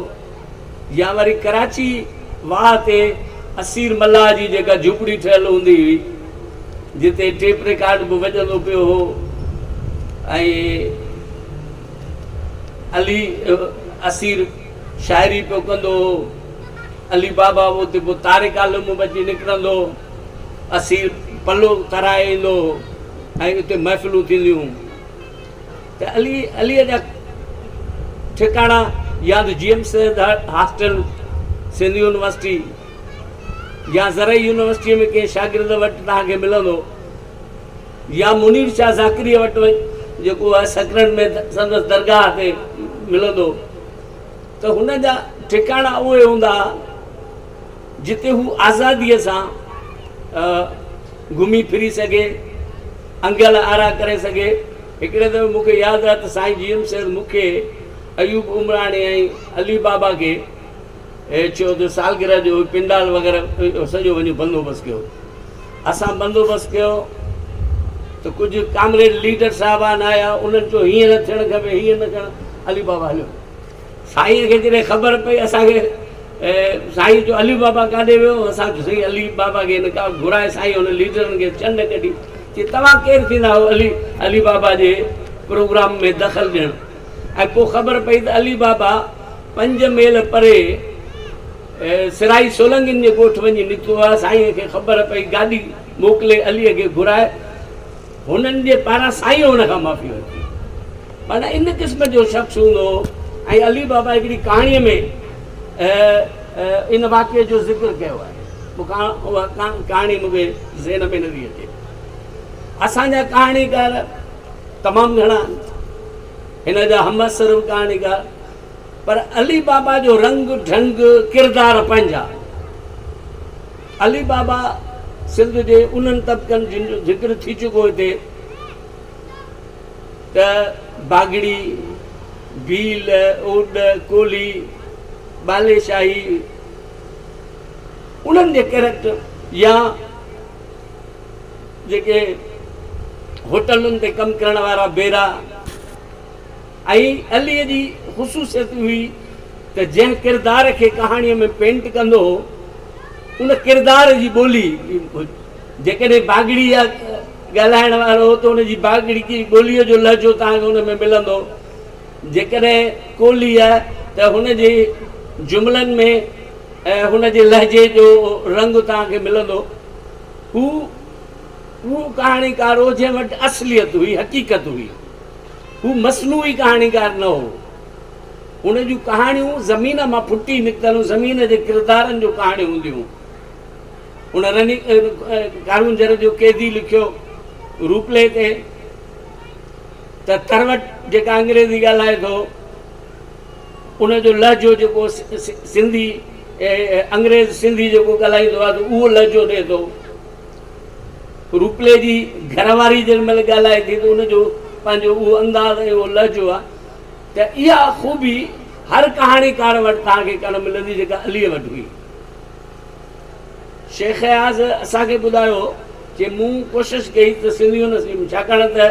يا وري ڪراچي واهه تي اسير ملاح جي جيڪا جهوپڙي ٺهيل هوندي هئي جتي ٽيپ رڪارڊ به وڄندو پيو هو ۽ علي اسير شاعري پيو ڪندو هو علي بابا به اتي پوء طارق عالم به اچي نڪرندو هو اسير پلو ترائي ايندو هو ۽ اتي محفلون ٿينديون هيون ته علي عليء جا ٺڪاڻا يا ته G M Syed hostel Sindh university يا زرعي يونيورسٽيء ۾ ڪنهن شاگرد وٽ توهان کي ملندو يا منير شاهه ذاڪريء وٽ جيڪو آهي سڪرنڊ ۾ سندس درگاهه تي ملندو ته هن جا ٺڪاڻا اهي هوندا جتي هو آزاديء سان گهمي ڦري سگهي، انگل آرا ڪري سگهي. هڪڙي دفعي مون کي ياد آهي ته سائين جي ايم سيد مون کي، ايوب عمراڻي ۽ علي بابا کي چيو ته سالگرهه جو پنڊال وغيره سڄو وڃي بندوبست ڪيو. اسان بندوبست ڪيو ته ڪجهه ڪامريڊ ليڊر صاحبان آيا، انهن چيو هيئن نه ٿيڻ کپي، هيئن نه ڪرڻ. علي بابا هليو. سائينء کي جڏهن خبر پئي اسان کي سائين چيو علي بابا ڪاڏي ويو؟ اسان چيو سائين علي بابا کي هن ڪا گهرائي سائين هن ليڊرن کي چنڊ ڪڍي چي توهان ڪير ٿيندا آهيو علي علي بابا جي پروگرام ۾ دخل ڏيڻ ۽ پوء خبر پئي ته علي بابا 5 ميل پري سرائي سولنگين جي ڳوٺ وڃي نڪتو آهي. سائينء کي خبر پئي گاڏي موڪلي علي کي گهرائي هنن جي پاران سائين هن کان معافي ورتي. معنيٰ ان قسم جو شخص هوندو هو ۽ علي بابا هڪڙي ڪهاڻيء ۾ ان واقعي جو ذڪر ڪيو آهي. مون کان اها ڪهاڻي مون کي ذهن ۾ نٿي اچي. اسان جا ڪهاڻيڪار تمام گهڻا آهن، هن جا همعصر به ڪهاڻيڪار، پر علي بابا جو رنگ ڍنگ ڪردار پنهنجا. علي بابا سنڌ جي انهن طبقن جن جو ذڪر ٿي چڪو هتي ته باگڙي، ڀيل، اوڏ، ڪولهي، ٻالي شاهي انهن جي ڪيريڪٽر يا جيڪي هوٽلن تي ڪم ڪرڻ وارا بيرا ۽ عليء جي خصوصيت هئي ته جنهن ڪردار کي ڪهاڻيء ۾ پينٽ ڪندو هو ان ڪردار جي ٻولي جيڪڏهن باگڙي يا ڳالهائڻ وارو هو ته ان جي باگڙي ٻوليء جو لهجو توهان کي ان ۾ ملندو. جيڪڏهن ڪولهي آهي ته هن جي جملن ۾ هن جي لهجي جو رنگ توهان کي ملندو. هو اهو ڪهاڻيڪار هو جنهن وٽ اصليت هئي، حقيقت هئي. هو مصنوعي ڪهاڻيڪار نه هو. هن جون ڪهاڻيون زمين مان ڦٽي نڪتل هيون، زمين جي ڪردارن جون ڪهاڻيون هونديون هيون. هن رني ڪارونجهر جو قيدي لکيو روپلي تي ته تروٽ جيڪا انگريزي ڳالهائي ٿو ان جو لهجو جيڪو سنڌي انگريز سنڌي جيڪو ڳالهائيندو آهي ته اهو لهجو ڏئي ٿو. روپلي جي گهر واري جنهن مهل ڳالهائي ٿي ته ان جو پنهنجو اهو انداز ۽ اهو لهجو آهي ته اها خوبي هر ڪهاڻيڪار وٽ توهان کي ڪانه ملندي جيڪا عليء وٽ هئي. شيخ اياز اسان کي ٻڌايو چي مون ڪوشش ڪئي ته سنڌ يونيورسٽي ۾ ڇاڪاڻ ته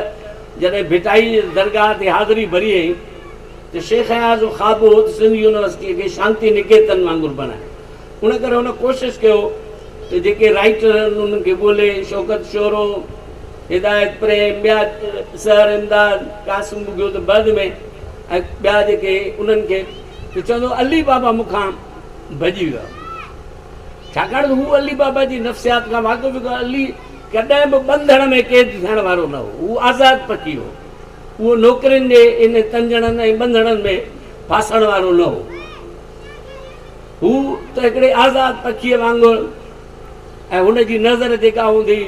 جڏهن ڀٽائي جي درگاهه تي حاضري ڀري هئي ته شيخ اياز جو خواب هو ته سنڌ يونيورسٽيء کي شانتي نڪيتن وانگر بڻائي. ان ڪري هن ڪوشش ڪيو ته جيڪي رائيٽر آهن انهن کي ڳولي، شوڪت شورو، هدايت پريم، ٻيا سحر امداد، قاسم ٻگهيو ته بعد ۾ ۽ ٻيا جيڪي انهن کي ته چوندو هو علي بابا مون کان ڀڄي ويو آهي. ڇاڪاڻ ته هو علي بابا جي نفسيات کان واقف هو. علي ڪڏهن به ٻنڌڻ ۾ قيد ٿيڻ وارو نه هو. هو آزاد پکي هو. اهو نوڪرين جي ان تنجڻن ۽ ٻنڌڻن ۾ ڦاسڻ وارو نه هو. هو ته هڪڙي آزاد پکيء وانگر ۽ هن جي نظر جيڪا هوندي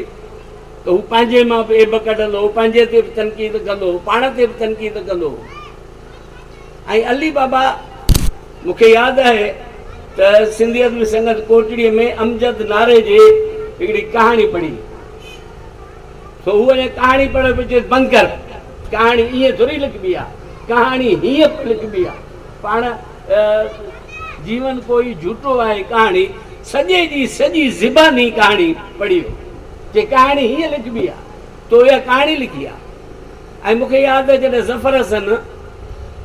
ته هو پنهنجي مان به عيب ڪڍندو هو، پنهنجي تي به تنقيد ڪندو هو، پاڻ تي به تنقيد ڪندو هو. ۽ علي بابا مون کي ياد آهي ته سنڌي ادبي سنگت ڪوٽڙيء ۾ امجد ناري جي هڪڙي ڪهاڻي پڙهي. سو هو اڃا ڪهاڻي پڙهي پيو چيس بند ڪر، ڪهاڻي ائين ٿوري لکبي آ، ڪهاڻي هيئن لکبي آ. پاڻ جيون ڪوئي جهوٽو آهي ڪهاڻي سڄي جي سڄي زباني ڪهاڻي پڙهي ويو. چي ڪهاڻي هيئن لکبي آ، تو اها ڪهاڻي لکي آ. ۽ مون کي ياد آهي جڏهن ظفر حسن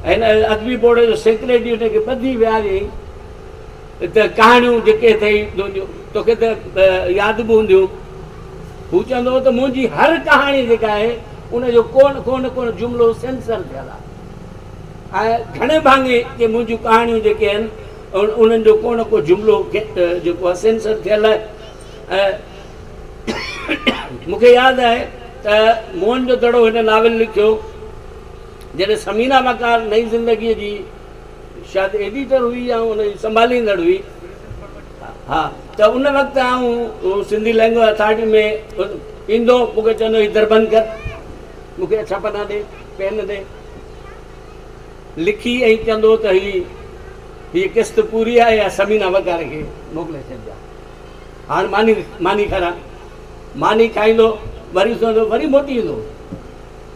هن ادبي بورڊ جو سيڪريٽري هن کي ٻڌي ويهاريائين ته ڪهاڻيون جيڪي اٿئي تنهنجون توکي ته ياد به هونديون. هو چوندو هو ته منهنجي هر ڪهاڻي جيڪا آهي ان جو ڪو نه ڪو نه ڪو جملو سينسر ٿيل آهي ۽ گهڻي ڀاڱي ڪي منهنجون ڪهاڻيون جيڪي آهن انهن جو ڪو نه ڪو جملو جيڪو آهي سينسر ٿيل آهي. ۽ مون کي ياد آهي ته موهن جو دڙو هن ناول لکيو جڏهن ثمينه وقار نئين زندگيء جي شايد ايڊيٽر هئي يا ان جي سنڀاليندڙ هئي ها ته ان وقت آئون سنڌي لينگويج اٿارٽي ۾ ايندو مون کي چوندو هي در بند ڪر مون کي اڇا پنا ڏي پين ڏي لکي ۽ چوندو ته هي هي قسط پوري آهي يا ثمينه وقار کي موڪلي ڇڏجان هاڻ ماني ماني کارا ماني کائيندو وري سوندو وري موٽي ايندو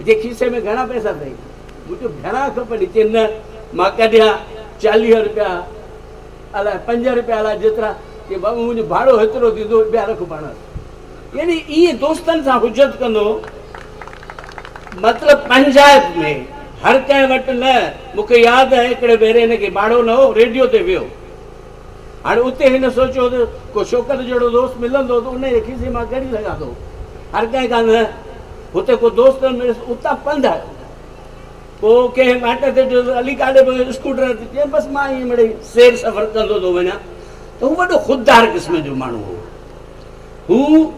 چي کيسي ۾ گهڻا پئسا اٿئي مون چيو گهڻا کپن چي نه مان ڪڍيا 40 روپيا الائي 5 روپيا الائي جيترا چي بابو منهنجو ڀاڙو هيترو ٿيندو ٻيا رک پاڻ وٽ يعني ائين دوستن سان حجت ڪندو مطلب پنهنجائپ ۾ هر ڪنهن وٽ نه مون کي ياد آهي هڪڙي ڀيري هن کي ڀاڙو نه هو ريڊيو تي ويو هاڻي اتي هن سوچيو ته ڪو شوڪت جهڙو دوست ملندو ته ان جي کيسي مان ڪڍي سگهان ٿو. هر ڪنهن کان نه. هتي ڪو دوست نه مليس. اتان پنڌ آيو. پوء ڪنهن واٽ تي ڏٺس علي ڪاڏي پيو وڃين؟ اسڪوٽر تي. چيائين بس مان ائين مڙئي سير سفر ڪندو ٿو وڃان. ته هو وڏو خوددار قسم جو ماڻهو هو. هو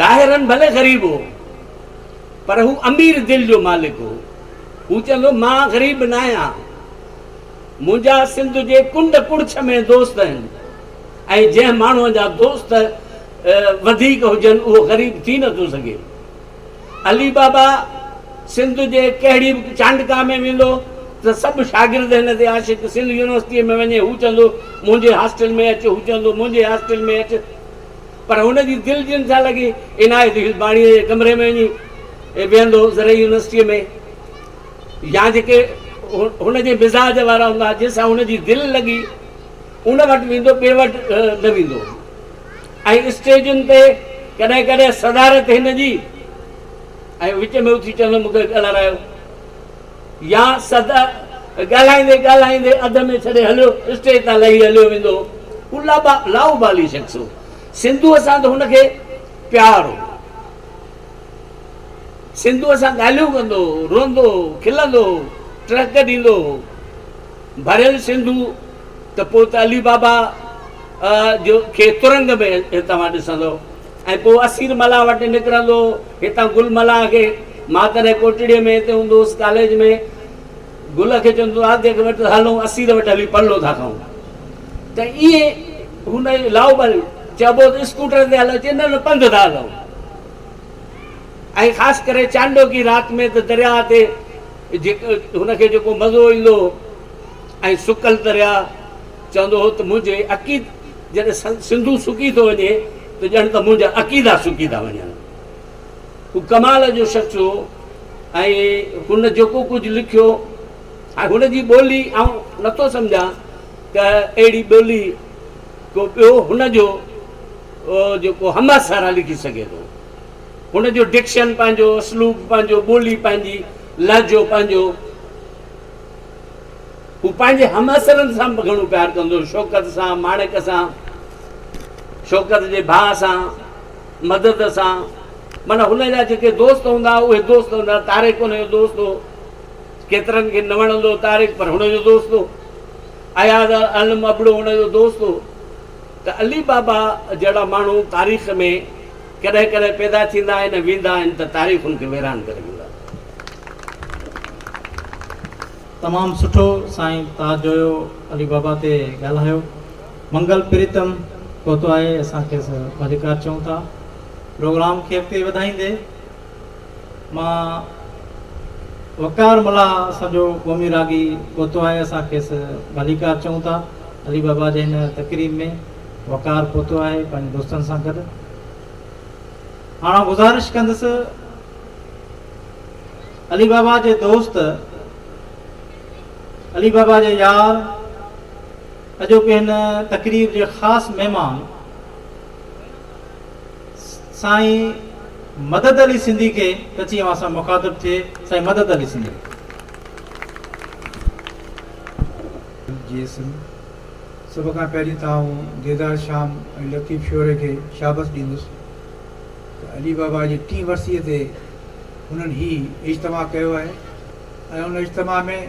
ظاهراً ڀلي غريب هو پر هو امير دل جو مالڪ هو. هو چوندو هو مان غريب ناهيان. منهنجا سنڌ جي ڪنڊ ڪڙڇ ۾ دوست آهن ۽ جنهن ماڻهوء جا دوست وڌيڪ هجن اهو غريب ٿي نه ٿو سگهي. علي بابا سنڌ جي ڪهڙي به چانڊڪا ۾ ويندو ته سڀ شاگرد هن تي عاشق، سنڌ يونيورسٽيء ۾ وڃي هو چوندو منهنجي هاسٽل ۾ اچ، هو چوندو منهنجي هاسٽل ۾ اچ پر هن جي دل جن سان لڳي عنايت هلباڻيء جي ڪمري ۾ وڃي ويهندو زرعي يونيورسٽيء ۾. يا جيڪي هن جي مزاج وارا هوندا جن سان هن جي دل لڳي ان وٽ ويندو ٻئي وٽ نه ويندو ۽ اسٽيجن تي ڪڏهن ڪڏهن صدارت هن جي ۽ وچ ۾ اٿي چوندو مون کي ڳالهارايو يا صدا ڳالهائيندي ڳالهائيندي اڌ ۾ ڇڏي هليو اسٽيج تان لهي هليو ويندو هو لاؤبالي شخص هو سنڌوء سان ته هن کي پيار هو سنڌوء سان ڳالهيون ڪندو هو، روئندو هو، کلندو هو، ٽهڪ ڏيندو هو. ڀريل سنڌو ته پوء ته علي بابا جو کي ترنگ ۾ توهان ڏسندؤ ۽ پوء اسير ملاح وٽ نڪرندو هو. هتان گل ملاح کي مان تڏهن ڪوٽڙيء ۾ هتي هوندو هوس ڪاليج ۾ گل کي چوندو هو آديء وٽ هلون اسير وٽ هلي پلو ٿا کائون ته ائين هن لاهوبالي چئبو ته اسڪوٽر تي هلو چي نه نه پنڌ ٿا هلون. ۽ خاص ڪري چانڊوڪي رات ۾ ته درياهه تي هن کي جيڪو مزو ايندو هو ۽ سڪل درياهه چوندو هو ته منهنجي عقيد جڏهن سنڌو سڪي ٿو وڃي ته ڄڻ ته منهنجا عقيدا سڪي ٿا وڃن. هو ڪمال جو شخص هو ۽ هن جيڪو ڪجهه لکيو ۽ هن جي ٻولي آئون نٿو سمجهان ته اهڙي ٻولي ڪو ٻيو هن جو جيڪو همعصر آهي لکي سگهي ٿو. هن جو ڊڪشن پنهنجو، اسلوب پنهنجو، ٻولي پنهنجي، لهجو پنهنجو. هو پنهنجي همعصرن سان به گهڻو پيار ڪندو هو، شوڪت سان، ماڻڪ سان، شوڪت جي ڀاء سان، مدد سان، معنيٰ هن جا جيڪي دوست هوندا هئا، اهي دوست هوندا هئا. طارق هن جو دوست هو. ڪيترن کي نه وڻندو هو طارق، پر هن جو دوست هو. اياز علم ابڙو هن جو دوست هو. ته علي بابا جهڙا ماڻهو تاريخ ۾ ڪڏهن ڪڏهن پيدا ٿيندا آهن ۽ ويندا آهن ته تاريخ ان کي ويران ڪري ويندا آهن. تمام سٺو سائين تاج جويو علي بابا تي ڳالهايو. منگل پريتم پهتو آهي اسان کيس ڀليڪار چئون ٿا. پروگرام کي اڳتي وڌائيندي مان وقار ملاح اسان جو قومي راڳي پهتو آهي اسان کيس ڀليڪار چئون ٿا. علي بابا جي هن تقريب ۾ وقار پهتو آهي پنهنجي دوستن سان گڏ. هاڻ آئون گذارش ڪندس علي بابا جي دوست علي بابا جي يار اڄوڪي هن تقريب جي خاص مهمان سائين مدد علي سنڌي کي ته اچي اوهان سان مخاطب ٿئي سائين مدد علي سنڌي. جي سنڌ سڀ کان پهرين ته آئون ديدار شام ۽ لطيف شوري کي شابس ڏيندس ته علي بابا جي ٽين ورسيء تي هنن هي اجتماع ڪيو آهي ۽ ان اجتماع ۾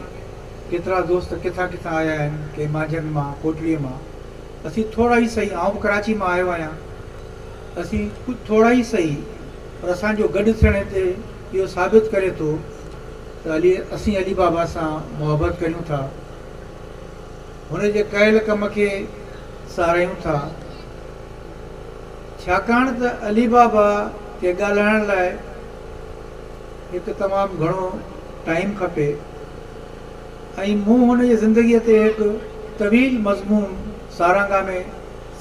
ڪيترا دوست ڪٿان ڪٿان آيا آهن، ڪي مانجهند مان، ڪوٽڙيء مان، اسين ٿورا ئي سهي، آئون به ڪراچي مان آيو آهيان، اسين ڪجهه ٿورا ئي سهي پر اسان جو گڏ ٿيڻ هتي اهو ثابت ڪري ٿو ته علي اسين علي بابا سان محبت ڪريون ٿا، هن جي ڪيل ڪم کي ساراهيون ٿا، ڇاڪاڻ ته علي بابا تي ڳالهائڻ لاء هڪ تمام گهڻو ٽائيم کپي ۽ مون هن جي زندگيء تي هڪ طويل مضمون سارانگا ۾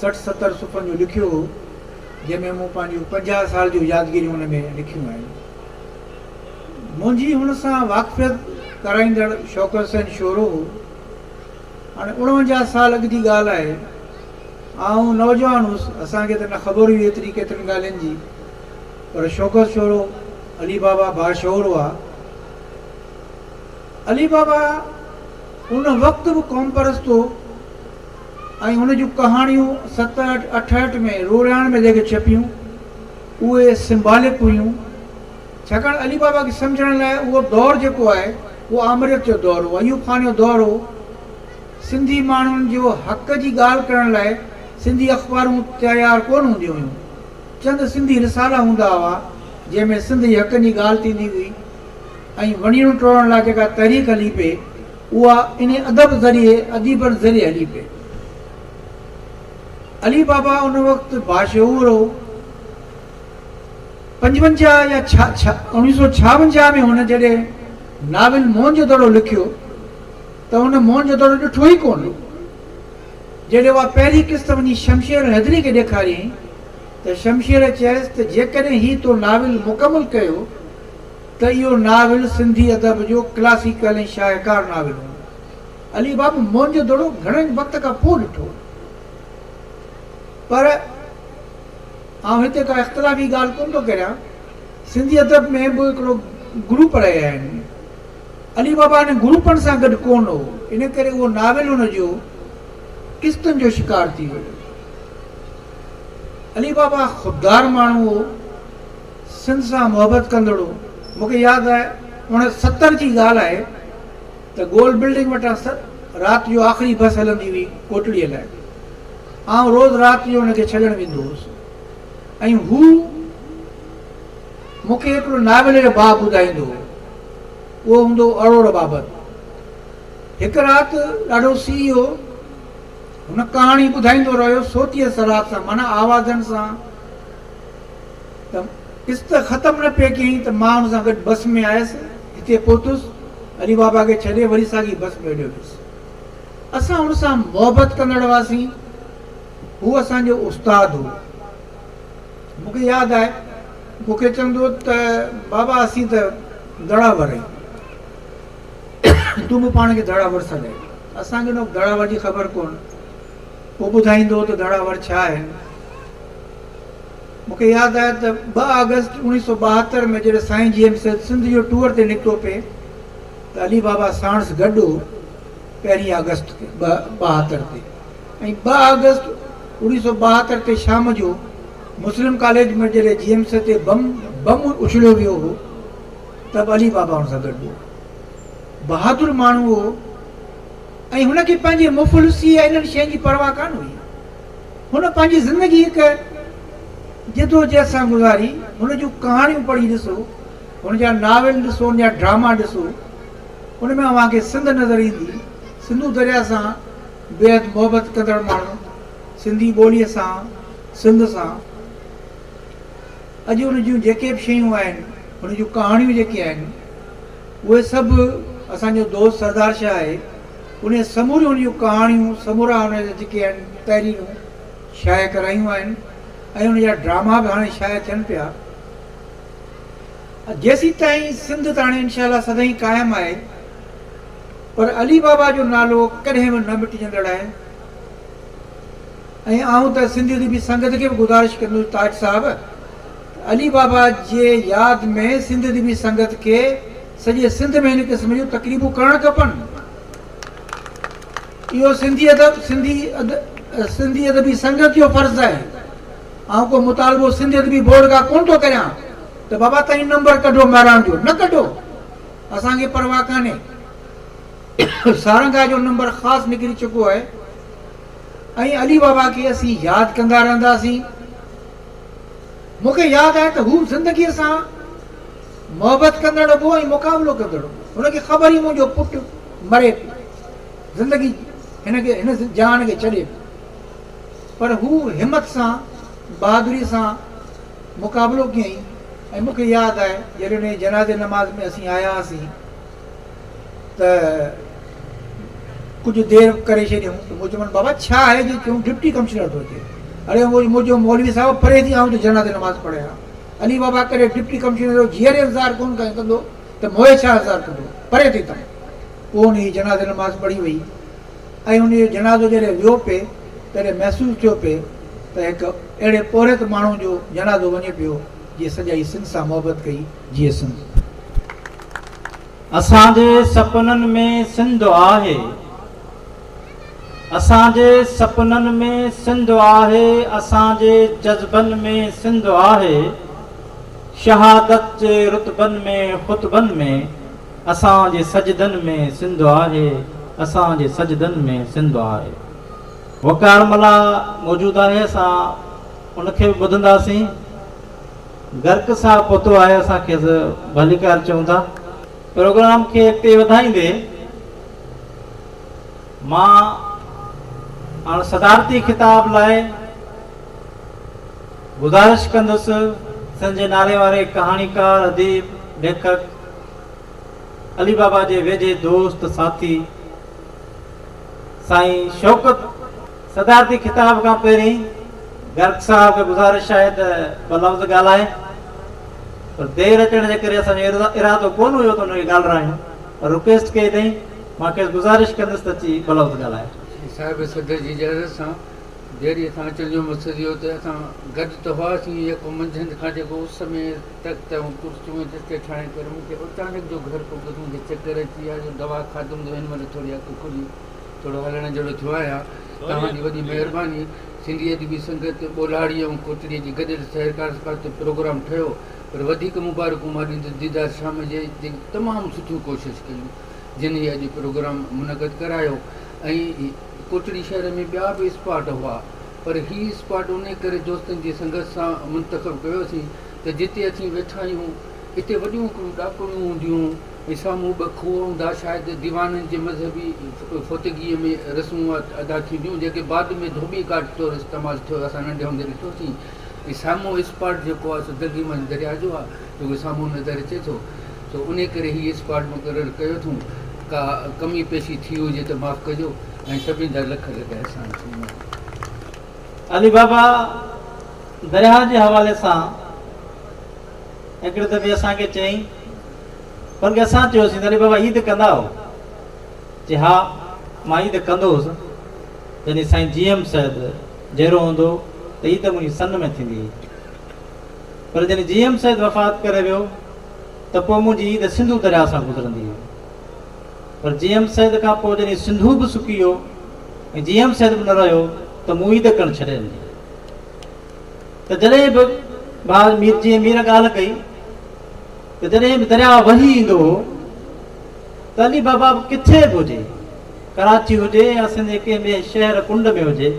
60 70 صفحن جو لکيو هو، جنهن ۾ مون پنهنجون 50 سال جون يادگيريون ان ۾ لکيون آهن. منهنجي هن سان واقفيت ڪرائيندڙ شوڪت حسين شورو هو. هاڻي 49 سال اڳ جي ڳالهه آهي. آئون نوجوان هوس، اسان کي ته نه خبر هئي ايتري ڪيترين ڳالهين جي، پر شوڪت شورو، علي بابا باشعور هئا. علي بابا ان وقت به قومپرست هو ۽ هن جون ڪهاڻيون 67 68 ۾ رورياڻ ۾ جيڪي ڇپيون اهي سمبالڪ هيون، ڇاڪاڻ علي بابا کي سمجهڻ لاء اهو دور جيڪو آهي اهو آمريت جو دور هو، ايوب خان جو دور هو، سنڌي ماڻهن جو حق جي ڳالهه ڪرڻ لاء سنڌي اخبارون تيار ڪونه هونديون هيون، چند سنڌي رسالا هوندا هئا جنهن ۾ سنڌ جي حقن جي ڳالهه ٿيندي هئي ۽ وڻيڻ ٽوڙڻ لاء جيڪا تحريڪ هلي پئي اها انهي ادب ذريعي اديبن ذريعي هلي پئي. علي بابا ان وقت باشعور هو. 55 يا 1956 ۾ هن جڏهن ناول موهن جو دڙو لکيو ته هن موهن جو دڙو ڏٺو ئي ڪونه هو. جڏهن اها پهرين قسط وڃي شمشير حيدري کي ڏيکاريائين ته شمشير چيس ته جيڪڏهن هي تو ناول مڪمل ڪيو ته اهو ناول سنڌي ادب جو ڪلاسيڪل ۽ شاهڪار ناول هوندو. علي بابو موهن جو دڙو گهڻن وقت کان پوء ڏٺو پر آئون هتي ڪا اختلافي ڳالهه ڪونه ٿو ڪريان. سنڌي ادب ۾ به هڪڙو گروپ رهيا آهن. علي بابا انهن گروپن سان گڏ ڪونه هو، ان ڪري اهو ناول هن جو قسطن جو شڪار ٿي ويو. علي بابا خوددار ماڻهو هو، سنڌ سان محبت ڪندڙ هو. مون کي ياد آهي 69 جي ڳالهه آهي ته گول بلڊنگ وٽان رات جو آخري بس هلندي هئي ڪوٽڙيء لاء. آئون روز رات جو هن کي ڇڏڻ ويندو هوس ۽ هو مون کي هڪڙو ناول جو باب ٻڌائيندو هو. اهو هوندو هو اروڙ بابت. هڪ رات ڏاڍو سيء هو. هن ڪهاڻي ٻڌائيندو رهيو صوتي اثرات سان معنيٰ آوازن سان ته قسط ختم نه پئي ڪيائين ته مان هن سان گڏ بس ۾ آيس. هتي پهتس علي بابا کي ڇڏي وري ساڳي بس ۾ هليو ويس. اسان هن سان محبت ڪندڙ هئاسين. هو اسان جو استاد هو. مون کي ياد آهي، مون کي چوندو هو ته بابا اسين ته دڙاور آهيون، تون به پاڻ کي دڙاور سڏائي. اسان کي ان وقت دڙاور جي خبر ڪونه. پوء ٻڌائيندو هو ته دڙاور ڇا آهن. مون کي ياد آهي ته ٻه آگسٽ 1972 ۾ جڏهن سائين جي ايم سيد سنڌ جو ٽوئر تي نڪتو پئي ته علي بابا ساڻس گڏ هو پهرين آگسٽ تي ٻه 72 تي ۽ ٻه آگسٽ 1972 تي شام جو مسلم ڪاليج ۾ جڏهن جي ايم سيد تي بم بم اڇليو ويو هو ته به علي بابا هن سان گڏ هو. بهادر ماڻهو هو ۽ هن کي پنهنجي مفلسي يا انهن شين جي پرواهه ڪانه هئي. هن پنهنجي زندگي هڪ جدوجهد سان گذاري. هن جون ڪهاڻيون پڙهي ڏسو، هن جا ناول ڏسو، هن جا ڊراما ڏسو، ان ۾ اوهان کي سنڌ نظر ايندي. سنڌو درياء سان بيحد محبت ڪندڙ ماڻهو، سنڌي ٻوليء سان، سنڌ سان. اڄ هن جون جيڪي به شيون آهن، هن جون ڪهاڻيون جيڪي آهن، اهي سڀ اسان جو دوست سردار شاهه آهي، انهي سموريون هن جون ڪهاڻيون، سمورا هن جا جيڪي آهن تحريرون شايع ڪرايون آهن ۽ هن جا ڊراما به هاڻي شايع ٿين پيا. جيسيتائين سنڌ تاڻي انشاء الله سدائين قائم آهي پر علي بابا جو نالو ڪڏهن به نه مٽجندڙ آهي ۽ آئون ته سنڌي ادبي سنگت کي به گذارش ڪندس تاج صاحب ته علي بابا جي ياد ۾ سنڌ ادبي سنگت کي سڄي سنڌ ۾ هن قسم جون تقريبون ڪرڻ کپن. اهو سنڌي ادب سنڌي سنڌي ادبي سنگت جو فرض آهي. آئون ڪو مطالبو سنڌ ادبي بورڊ کان ڪونه ٿو ڪريان ته بابا تائين نمبر ڪڍو مهراڻ جو، نه ڪڍو، اسان کي پرواهه ڪانهي. سارنگا جو نمبر خاص نڪري چڪو آهي ۽ علي بابا کي اسين ياد ڪندا رهنداسين. مون کي ياد آهي ته هو زندگيء سان محبت ڪندڙ به هو ۽ مقابلو ڪندڙ به. هن کي خبر هئي منهنجو پٽ مري پيو، زندگي هن کي هن جهان کي ڇڏي پيو، پر هو همت سان بهادريء سان مقابلو ڪيائين ۽ مون کي ياد آهي جڏهن هن جي جنازي نماز ۾ اسين آيا هئاسين ته ڪجهه دير ڪري ڇڏيائون ته مون چيو بابا ڇا آهي جو چيائون ڊپٽي ڪمشنر ٿو اچي. اڙي منهنجو مولوي صاحب پري ٿي آئون ته جنازي نماز پڙهيان. علي بابا ڪڏهن ڊپٽي ڪمشنر جو جيئري انتظار ڪونه ڪندو ته موئي ڇا انتظار ڪندو، پري ٿي تم. پوء ان جي جنازي نماز پڙهي وئي ۽ ان جو جنازو جڏهن ويو پئي تڏهن محسوس ٿيو پئي ته هڪ اهڙي پورهيت ماڻهو جو جنازو وڃي پيو جنهن سڄائي سنڌ سان محبت ڪئي. جيئي سنڌ. اسان جي سپنن ۾ سنڌ آهي. اسان جي سپنن ۾ سنڌ آهي اسان جي جذبن ۾ سنڌ آهي شهادت جي رتبن ۾ خطبن ۾ اسان جي سجدن ۾ سنڌ آهي اسان جي سجدن ۾ سنڌ آهي. وقار ملاح موجود آهي اسان ان کي به ٻڌنداسين. غرق صاحب پهتو آهي اسان کيس ڀليڪار چئون ٿا. پروگرام کي اڳتي وڌائيندي مان هاڻ صدارتي خطاب لاء گذارش ڪندس سنڌ جي نالي واري ڪهاڻيڪار، اديب، ليکڪ علي بابا جي ويجهي دوست ساٿي سائين شوڪت. صدارتي خطاب کان پهرين غرق صاحب کي گذارش آهي ته ٻه لفظ ڳالهائي پر دير اچڻ جي ڪري اسان جو ارادو ڪونه هيو ته ان کي ڳالهرايون پر رڪويسٽ ڪئي اٿئي مان کيس گذارش ڪندس ته اچي ٻه لفظ ڳالهائي. صاحب صدر جي اجازت سان ديري سان اچڻ جو مقصد اهو ته اسان گڏ ته هئاسين يڪو منجهند کان جيڪو اس ۾ تخت ۽ ڪرسيون ۽ دستي ٺاهڻ ڪري مون کي اچانڪ جو گهر پڳس مون کي چڪر اچي ويا جو دوا کاڌم ته هن مهل ٿوري اک کلي ٿورو هلڻ جهڙو ٿيو آهيان. توهان جي وڏي مهرباني. سنڌي ادبي سنگت ٻولهاڙي ۽ ڪوٽڙي جي گڏيل سهڪار سان تي پروگرام ٺهيو پر وڌيڪ مبارڪون مان ڏيندس ديدار شام جي جنهن تمام سٺيون ڪوشش ڪيون جن هي اڄ پروگرام منعقد ڪرايو ۽ ڪوٽڙي شهر ۾ ٻيا به اسپاٽ هئا پر هي اسپاٽ انهي ڪري دوستن جي سنگت سان منتخب ڪيوسين ته جتي اسين ويٺا آهيون اتي وڏيون هڪڙيون ڏاڪڻيون هونديون ۽ سامهون ٻه کوهه هوندا، شايد ديوانن جي مذهبي فوتگيء ۾ رسمون ادا ٿينديون، جيڪي بعد ۾ ڌوٻي گهاٽ طور استعمال ٿيو، اسان ننڍي هوندي ڏٺوسين. ۽ سامهون اسپاٽ جيڪو آهي سو دنگي منجهه درياء جو آهي، جيڪو سامهون نظر اچي ٿو. سو انهيء ڪري هي اسپاٽ مقرر ڪيو اٿئون. ڪا ڪمي پيشي ٿي هجي ته معاف ڪجو ۽ سڀني جا لک لک احسان ٿيندا. علي بابا درياهه جي حوالي سان هڪڙي دفعي اسان کي چيائين، بلڪه اسان چيوسين ته علي بابا عيد ڪندا هئو؟ چي ها مان عيد ڪندو هوس، جڏهن سائين جي ايم سيد جيئرو هوندو هو ته عيد منهنجي سن ۾ ٿيندي هئي. پر جڏهن جي ايم سيد وفات ڪري ويو ته پوء منهنجي عيد سنڌو درياء سان گذرندي هئي. پر جي ايم سيد کان پوء جڏهن سنڌو به سڪي ويو ۽ جي ايم سيد به نه رهيو ته مون عيد ڪرڻ ڇڏي ڏني. ته جڏهن به ڀاء مير جيئن مير ڳالهه ڪئي ته جڏهن به درياء وهي ايندو هو ته علي بابا به ڪٿي به هجي، ڪراچي هجي يا سنڌ جي ڪنهن ٻئي شهر ڪنڊ ۾ هجي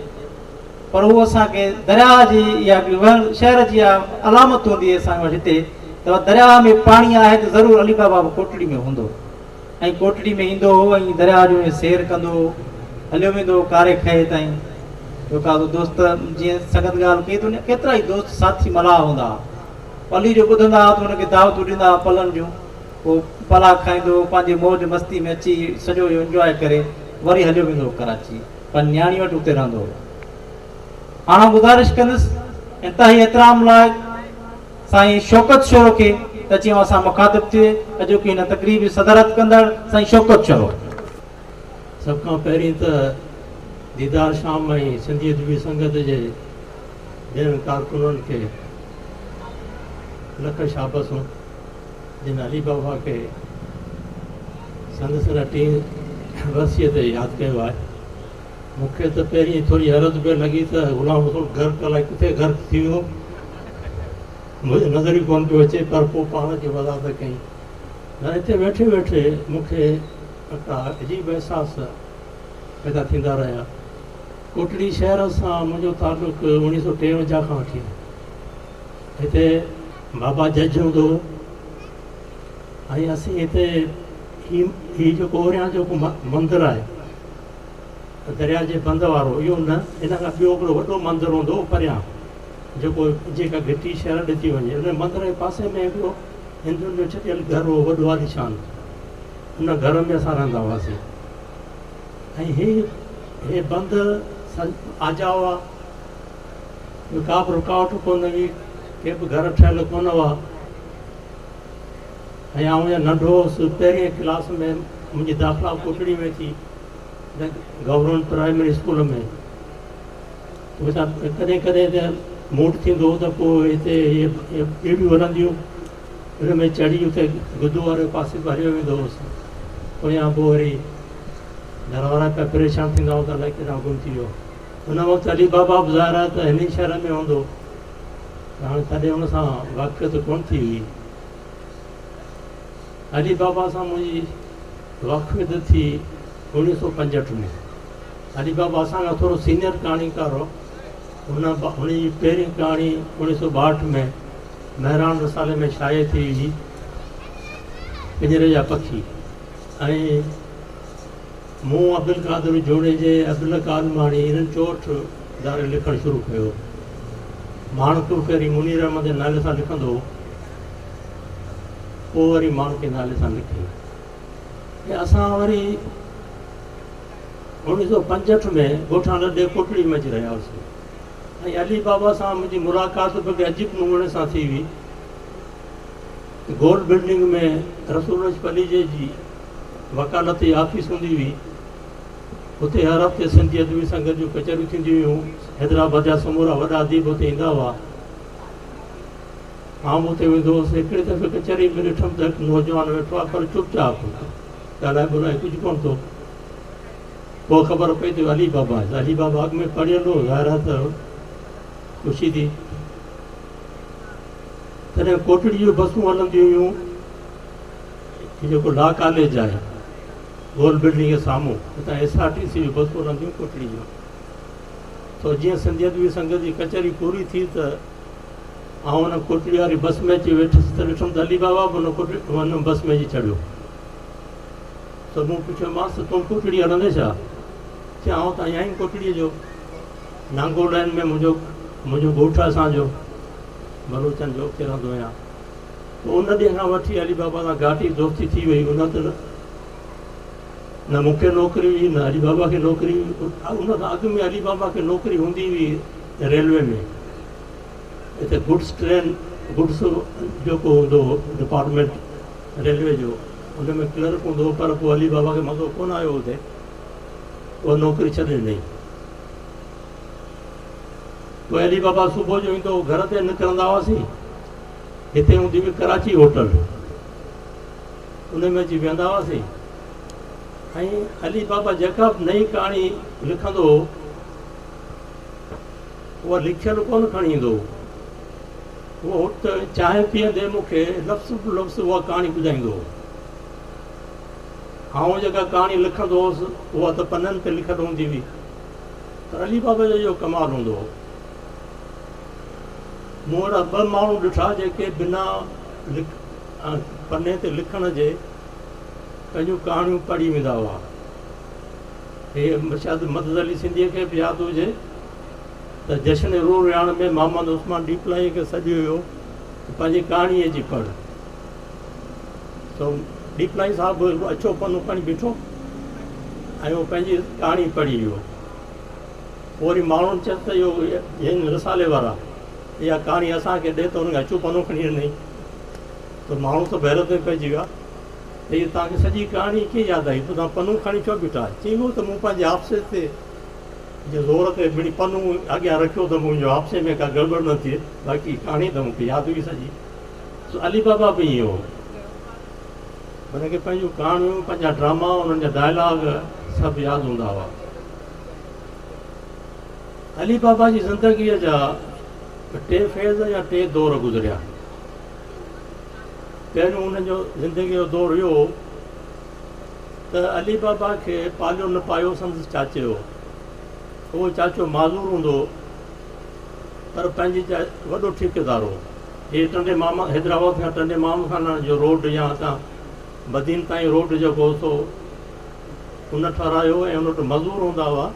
پر هو اسان کي درياء جي اها هڪڙي وهڻ شهر جي اها علامت هوندي هئي اسان وٽ هتي ته درياء ۾ پاڻي آهي ته ضرور علي بابا به ڪوٽڙي ۾ هوندو ۽ ڪوٽڙي ۾ ايندو هو ۽ درياء جو ائين سير ڪندو هو هليو ويندو هو ڪاري کهي تائين ٻيو ڪا دوست جيئن سنگت ڳالهه ڪئي ته ڪيترا ئي دوست ساٿي ملاح هوندا هئا علي جو ٻڌندا هئا ته هن کي دعوتون ڏيندا هئا پلن جون پوء پلا کائيندو هو پنهنجي موج مستي ۾ اچي سڄو اهو انجواء ڪري وري هليو ويندو هو ڪراچي پنهنجي نياڻي وٽ اتي رهندو هو. هاڻ آئون گذارش ڪندس انتهائي احترام لائق سائين شوڪت شورو کي ته اچي اوهان سان مخاطب ٿئي اڄوڪي هن تقريب جي صدارت ڪندڙ سائين شوڪت شورو. سڀ کان پهرين ته ديدار شام ۽ سنڌي ادبي سنگت جي ٻين ڪارڪنن کي لک شابسون جن علي بابا کي سندس ان ٽين ورسيء تي ياد ڪيو آهي. مون کي ته پهرين ٿوري حيرت پئي لڳي ته غلام رسول غرق الائي ڪٿي غرق ٿي ويو، منهنجي نظر ئي ڪونه پيو اچي، پر پوء پاڻ اچي وضاحت ڪيائين. نه هتي ويٺي ويٺي مون کي هڪڙا عجيب احساس پيدا ٿيندا رهيا. ڪوٽڙي شهر سان منهنجو تعلق اوڻيهه سؤ ٽيونجاهه کان وٺي آهي. هتي بابا جج هوندو هو ۽ اسين هتي هي هي جيڪو اوريان جيڪو مندر آهي درياء جي بند وارو اهو نه ان کان ٻيو هڪڙو وڏو مندر هوندو هو پريان جيڪو جيڪا گهٽي شهر ڏي ٿي وڃي ان مندر جي پاسي ۾ هڪڙو هندن جو ڇڏيل گهر هو وڏو عاليشان ان گهر ۾ اسان رهندا هئاسين ۽ هي هي بند آجا هئا ٻيو ڪا به رڪاوٽ ڪونه هئي، ڪي به گهر ٺهيل ڪونه هئا ۽ آئون جڏهن ننڍو هوس پهرين ڪلاس ۾ منهنجي داخلا ڪوٽڙي ۾ ٿي گورنمينٽ پرائمري اسڪول ۾ اتان ڪڏهن ڪڏهن ته موڊ ٿيندو هو ته پوء هتي اهي ٻيڙيون هلنديون ان ۾ چڙهي اتي گدو واري پاسي به هليو ويندو هوس پويان پوء وري گهر وارا پيا پريشان ٿيندا هئا ته الائي ڪيڏانهن گم ٿي ويو. ان وقت علي بابا به ظاهر آهي ته هن ئي شهر ۾ هوندو ته هاڻي تڏهن ان سان واقفيت ڪونه ٿي هئي. علي بابا سان منهنجي واقفيت ٿي 1965 ۾. علي بابا اسان کان ٿورو سينئر ڪهاڻيڪار هو. هن هن جي پهرين ڪهاڻي 1962 ۾ مهراڻ رسالي ۾ شايع ٿي هئي پڃري جا پکي ۽ مون عبدالقادر جوڻيجي، عبدالحق عالماڻي انهن چوٽ ڌاري لکڻ شروع ڪيو. ماڻڪ به پهرين منير احمد جي نالي سان لکندو هو، پوء وري ماڻڪ جي نالي سان لکيائين. ۽ اسان وري 1965 ۾ ڳوٺان لڏي ڪوٽڙي ۾ اچي رهيا هئاسين ۽ علي بابا سان منهنجي ملاقات به هڪ عجيب نموني سان ٿي هئي. گول بلڊنگ ۾ رسول بخش پليجي جي وڪالت جي آفيس هوندي هئي. اتي هر هفتي سنڌي ادبي سنگت جون ڪچهريون ٿينديون هيون. حيدرآباد جا سمورا وڏا اديب اتي ايندا هئا. آئون به اتي ويندو هوس. هڪڙي دفعي ڪچهريء ۾ ڏٺم ته هڪ نوجوان ويٺو آهي پر چپ چاپ، ڳالهائي ٻولهائي ڪجهه ڪونه ٿو. پوء خبر پئي ته اهو علي بابا آهي. علي بابا اڳ ۾ پڙهيل هو، ظاهر آهي ته خوشي ٿي. تڏهن ڪوٽڙي جون بسون هلنديون هيون. هي جيڪو لا ڪاليج آهي گول بلڊنگ جي سامهون اتان ايس آر ٽي سي جون بسون هلنديون ڪوٽڙي جون. سو جيئن سنڌي ادبي سنگت جي ڪچهري پوري ٿي ته آئون ان ڪوٽڙي واري بس ۾ اچي ويٺس ته ڏٺم ته علي بابا به ان ڪوٽڙي ان بس ۾ اچي چڙهيو. ته مون پڇيومانس ته تون ڪوٽڙي هلندين ڇا؟ چيائين آئون ته آهيان ئي ڪوٽڙيء جو. نانگو لائين ۾ منهنجو منهنجو ڳوٺ آهي اسان جو بلوچن جو اتي رهندو آهيان. پوء ان ڏينهن کان وٺي علي بابا سان گهاٽي دوستي ٿي وئي. ان ته نه مون کي نوڪري هئي نه علي بابا کي نوڪري هئي. ان کان اڳ ۾ علي بابا کي نوڪري هوندي هئي ريلوي ۾ هتي گڊس ٽرين گڊس جيڪو هوندو هو ڊپارٽمينٽ ريلوي جو ان ۾ ڪلرڪ هوندو هو پر پوء علي بابا کي مزو ڪونه آيو اتي اها نوڪري ڇڏي ڏنائين. پوء علي بابا صبح جو ايندو هو گهر تي نڪرندا هئاسين. هتي هوندي هئي ڪراچي هوٽل، ان ۾ اچي ويهندا هئاسين ۽ علي بابا جيڪا به نئين ڪهاڻي لکندو هو، اها لکيل ڪونه کڻي ايندو هو. اهو ات چانهه پيئندي مون کي لفظ به لفظ اها ڪهاڻي ٻڌائيندو هو. آئون جيڪا ڪهاڻي لکندو هوس، اها ته پنن تي لکيل هوندي هئي. پر علي بابا جو اهو ڪمال هوندو هو. مون اهڙا ٻه ماڻهو ڏٺا جيڪي بنا پني تي لکڻ جي پنهنجون ڪهاڻيون پڙهي ويندا هئا. هي شايد مدد علي سنڌيء کي به ياد هجي ته جشن روح رهاڻ ۾ محمد عثمان ڏيپلائيء کي سڏيو ويو ته پنهنجي ڪهاڻي اچي پڙهه. سو ڏيپلائي صاحب به هڪڙو اڇو پنو کڻي بيٺو ۽ اهو پنهنجي ڪهاڻي پڙهي ويو. پوء وري ماڻهن چيس ته اهو هن رسالي وارا اها ڪهاڻي اسان کي ڏي ته هن کي اڇو پنو کڻي ڏنائين ته ماڻهو سڀ حيرت ۾ پئجي ويا ته هيء توهان کي سڄي ڪهاڻي ڪيئن ياد آئي پوء توهان پنو کڻي ڇو بيٺا؟ چيائين اهو ته مون پنهنجي حافظي تي جي زور تي مڙئي پنو اڳيان رکيو ته منهنجو حافظي ۾ ڪا گڙٻڙ نه ٿئي باقي ڪهاڻي ته مون کي ياد هئي سڄي. سو علي بابا به ائين هو. هن کي پنهنجون ڪهاڻيون، پنهنجا ڊراما، انهن جا ڊائلاگ سڀ ياد هوندا هئا. علي بابا جي زندگيء جا ٽي فيز يا ٽي دور گذريا. پهريون هن جو زندگيء جو دور اهو هو ته علي بابا کي پاليو نپايو سندس چاچي هو. اهو چاچو معذور هوندو هو پر پنهنجي جاء وڏو ٺيڪيدار هو. هي ٽنڊي محمد حيدرآباد کان ٽنڊي محمد خان جو روڊ يا هتان بدين تائين روڊ جيڪو هو سو ان ٺهرايو ۽ ان وٽ مزور هوندا هئا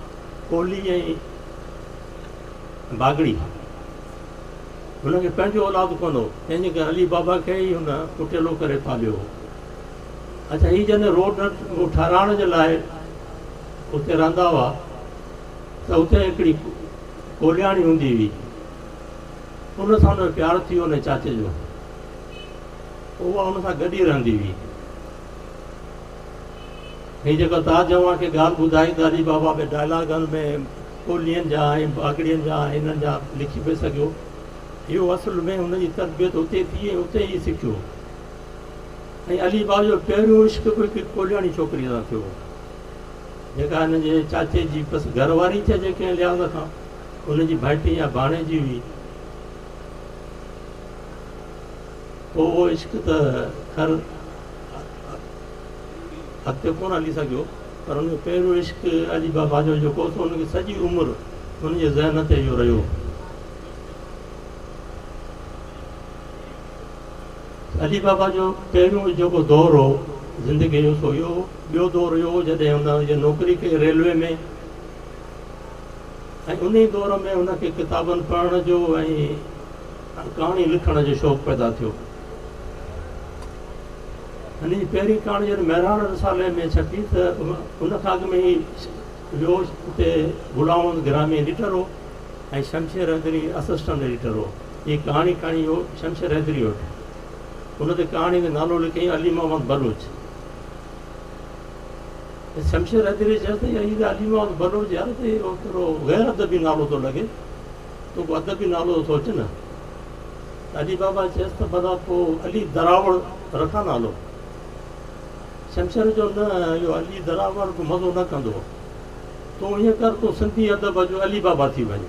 ڪولهي ۽ باگڙي. هن کي پنهنجو اولاد ڪونه هو تنهن جي ڪري علي بابا کي ئي هن پٽيلو ڪري پاليو هو. اڇا هي جڏهن روڊ ٺهرائڻ جي لاء اتي رهندا هئا ته اتي هڪڙي ڪولهياڻي هوندي هئي. ان سان هن جو پيار ٿي ويو هن چاچي جو. پوء اها هن سان گڏ ئي رهندي هئي. هي جيڪا تاج اوهان کي ڳالهه ٻڌائي ته علي بابا به ڊائلاگن ۾ ڪولهين جا ۽ باگڙين جا ۽ هنن جا لکي پئي سگهيو. اهو اصل ۾ هن جي تربيت اتي ٿي ۽ اتي ئي سکيو. ۽ علي بابا جو پهريون عشق به هڪ ڪولهياڻي ڇوڪريء سان ٿيو هو. جيڪا هن جي چاچي جي بس گهر واري چئجي ڪنهن لحاظ کان. ان جي ڀائٽي يا ڀاڻيجي هئي. پوء اهو عشق ته خير اڳتي ڪونه هلي سگهيو، پر ان جو پهريون عشق علي بابا جو جيڪو هو سو ان کي سڄي عمر ان جي ذهن تي اهو رهيو. علي بابا جو پهريون جيڪو دور هو زندگيء جو سو اهو هو. ٻيو دور اهو هو جڏهن هن نوڪري ڪئي ريلوي ۾. ۽ انهي دور ۾ هن کي ڪتابن پڙهڻ جو ۽ ڪهاڻي لکڻ جو شوق پيدا ٿيو. هن جي پهرين ڪهاڻي جڏهن مهراڻ رسالي ۾ ڇپي ته ان کان اڳ ۾ هي ويو اتي غلام محمد گرامي ايڊيٽر هو ۽ شمشير حيدري اسسٽنٽ ايڊيٽر هو. هي ڪهاڻي کڻي ويو شمشير حيدري وٽ. ان تي ڪهاڻي تي نالو لکيائين علي محمد بلوچ. شمشير حيدريء چيس ته هي ته علي محمد بلوچ يار ته اهو ٿورو غير ادبي نالو ٿو لڳي، تون ڪو ادبي نالو سوچ نه. ته علي بابا چيس ته ڀلا پوء علي دراوڙ رکان نالو؟ شمشير چيو نه اهو علي دراوڙ ڪو مزو نه ڪندو، تون ائين ڪر تون سنڌي ادب جو علي بابا ٿي وڃ.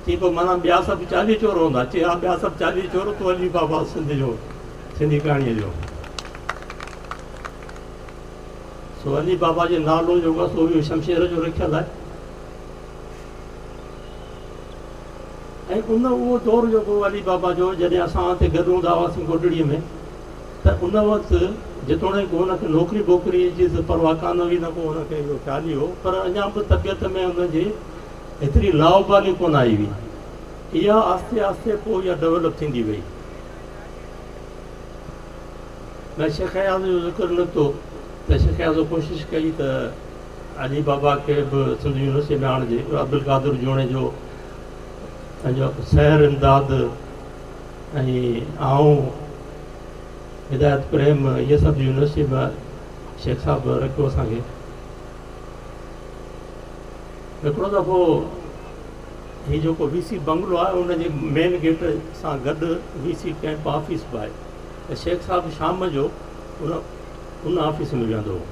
چي پوء معنيٰ ٻيا سڀ چاليهه چور هوندا؟ چي ها ٻيا سڀ چاليهه چور تون علي بابا سنڌ جو سنڌي ڪهاڻيء جو. سو علي بابا جو نالو جيڪو آهي سو اهو شمشير جو رکيل آهي ۽ ان اهو دور جيڪو علي بابا جو جڏهن اسان اتي گڏ هوندا هئاسين ڪوٽڙيء ۾ ته ان وقت جيتوڻيڪ هن کي نوڪري ٻوڪري جي ته پرواهه ڪانه هئي نه ڪو هن کي اهو خيال ئي هو پر اڃا به طبيعت ۾ هن جي ايتري لاابالي ڪونه آئي هئي. اها آهستي آهستي پوء اها ڊولپ ٿيندي وئي. ۾ شيخ اياز جو ذڪر نڪتو ته شيخ اياز ڪوشش ڪئي ته علي بابا کي به سنڌ يونيورسٽي ۾ آڻجي. عبدالقادر جوڻيجو، پنهنجو سحر امداد ۽ آئون هدايت پريم اهي سڀ يونيورسٽي ۾ شيخ صاحب رکيو اسان کي. هڪڙو دفعو هي جيڪو وي سي بنگلو آهي ان جي مين گيٽ سان گڏ وي سي ڪئمپ آفيس به آهي ته شيخ صاحب شام جو ان ان آفيس ۾ ويهندو هو.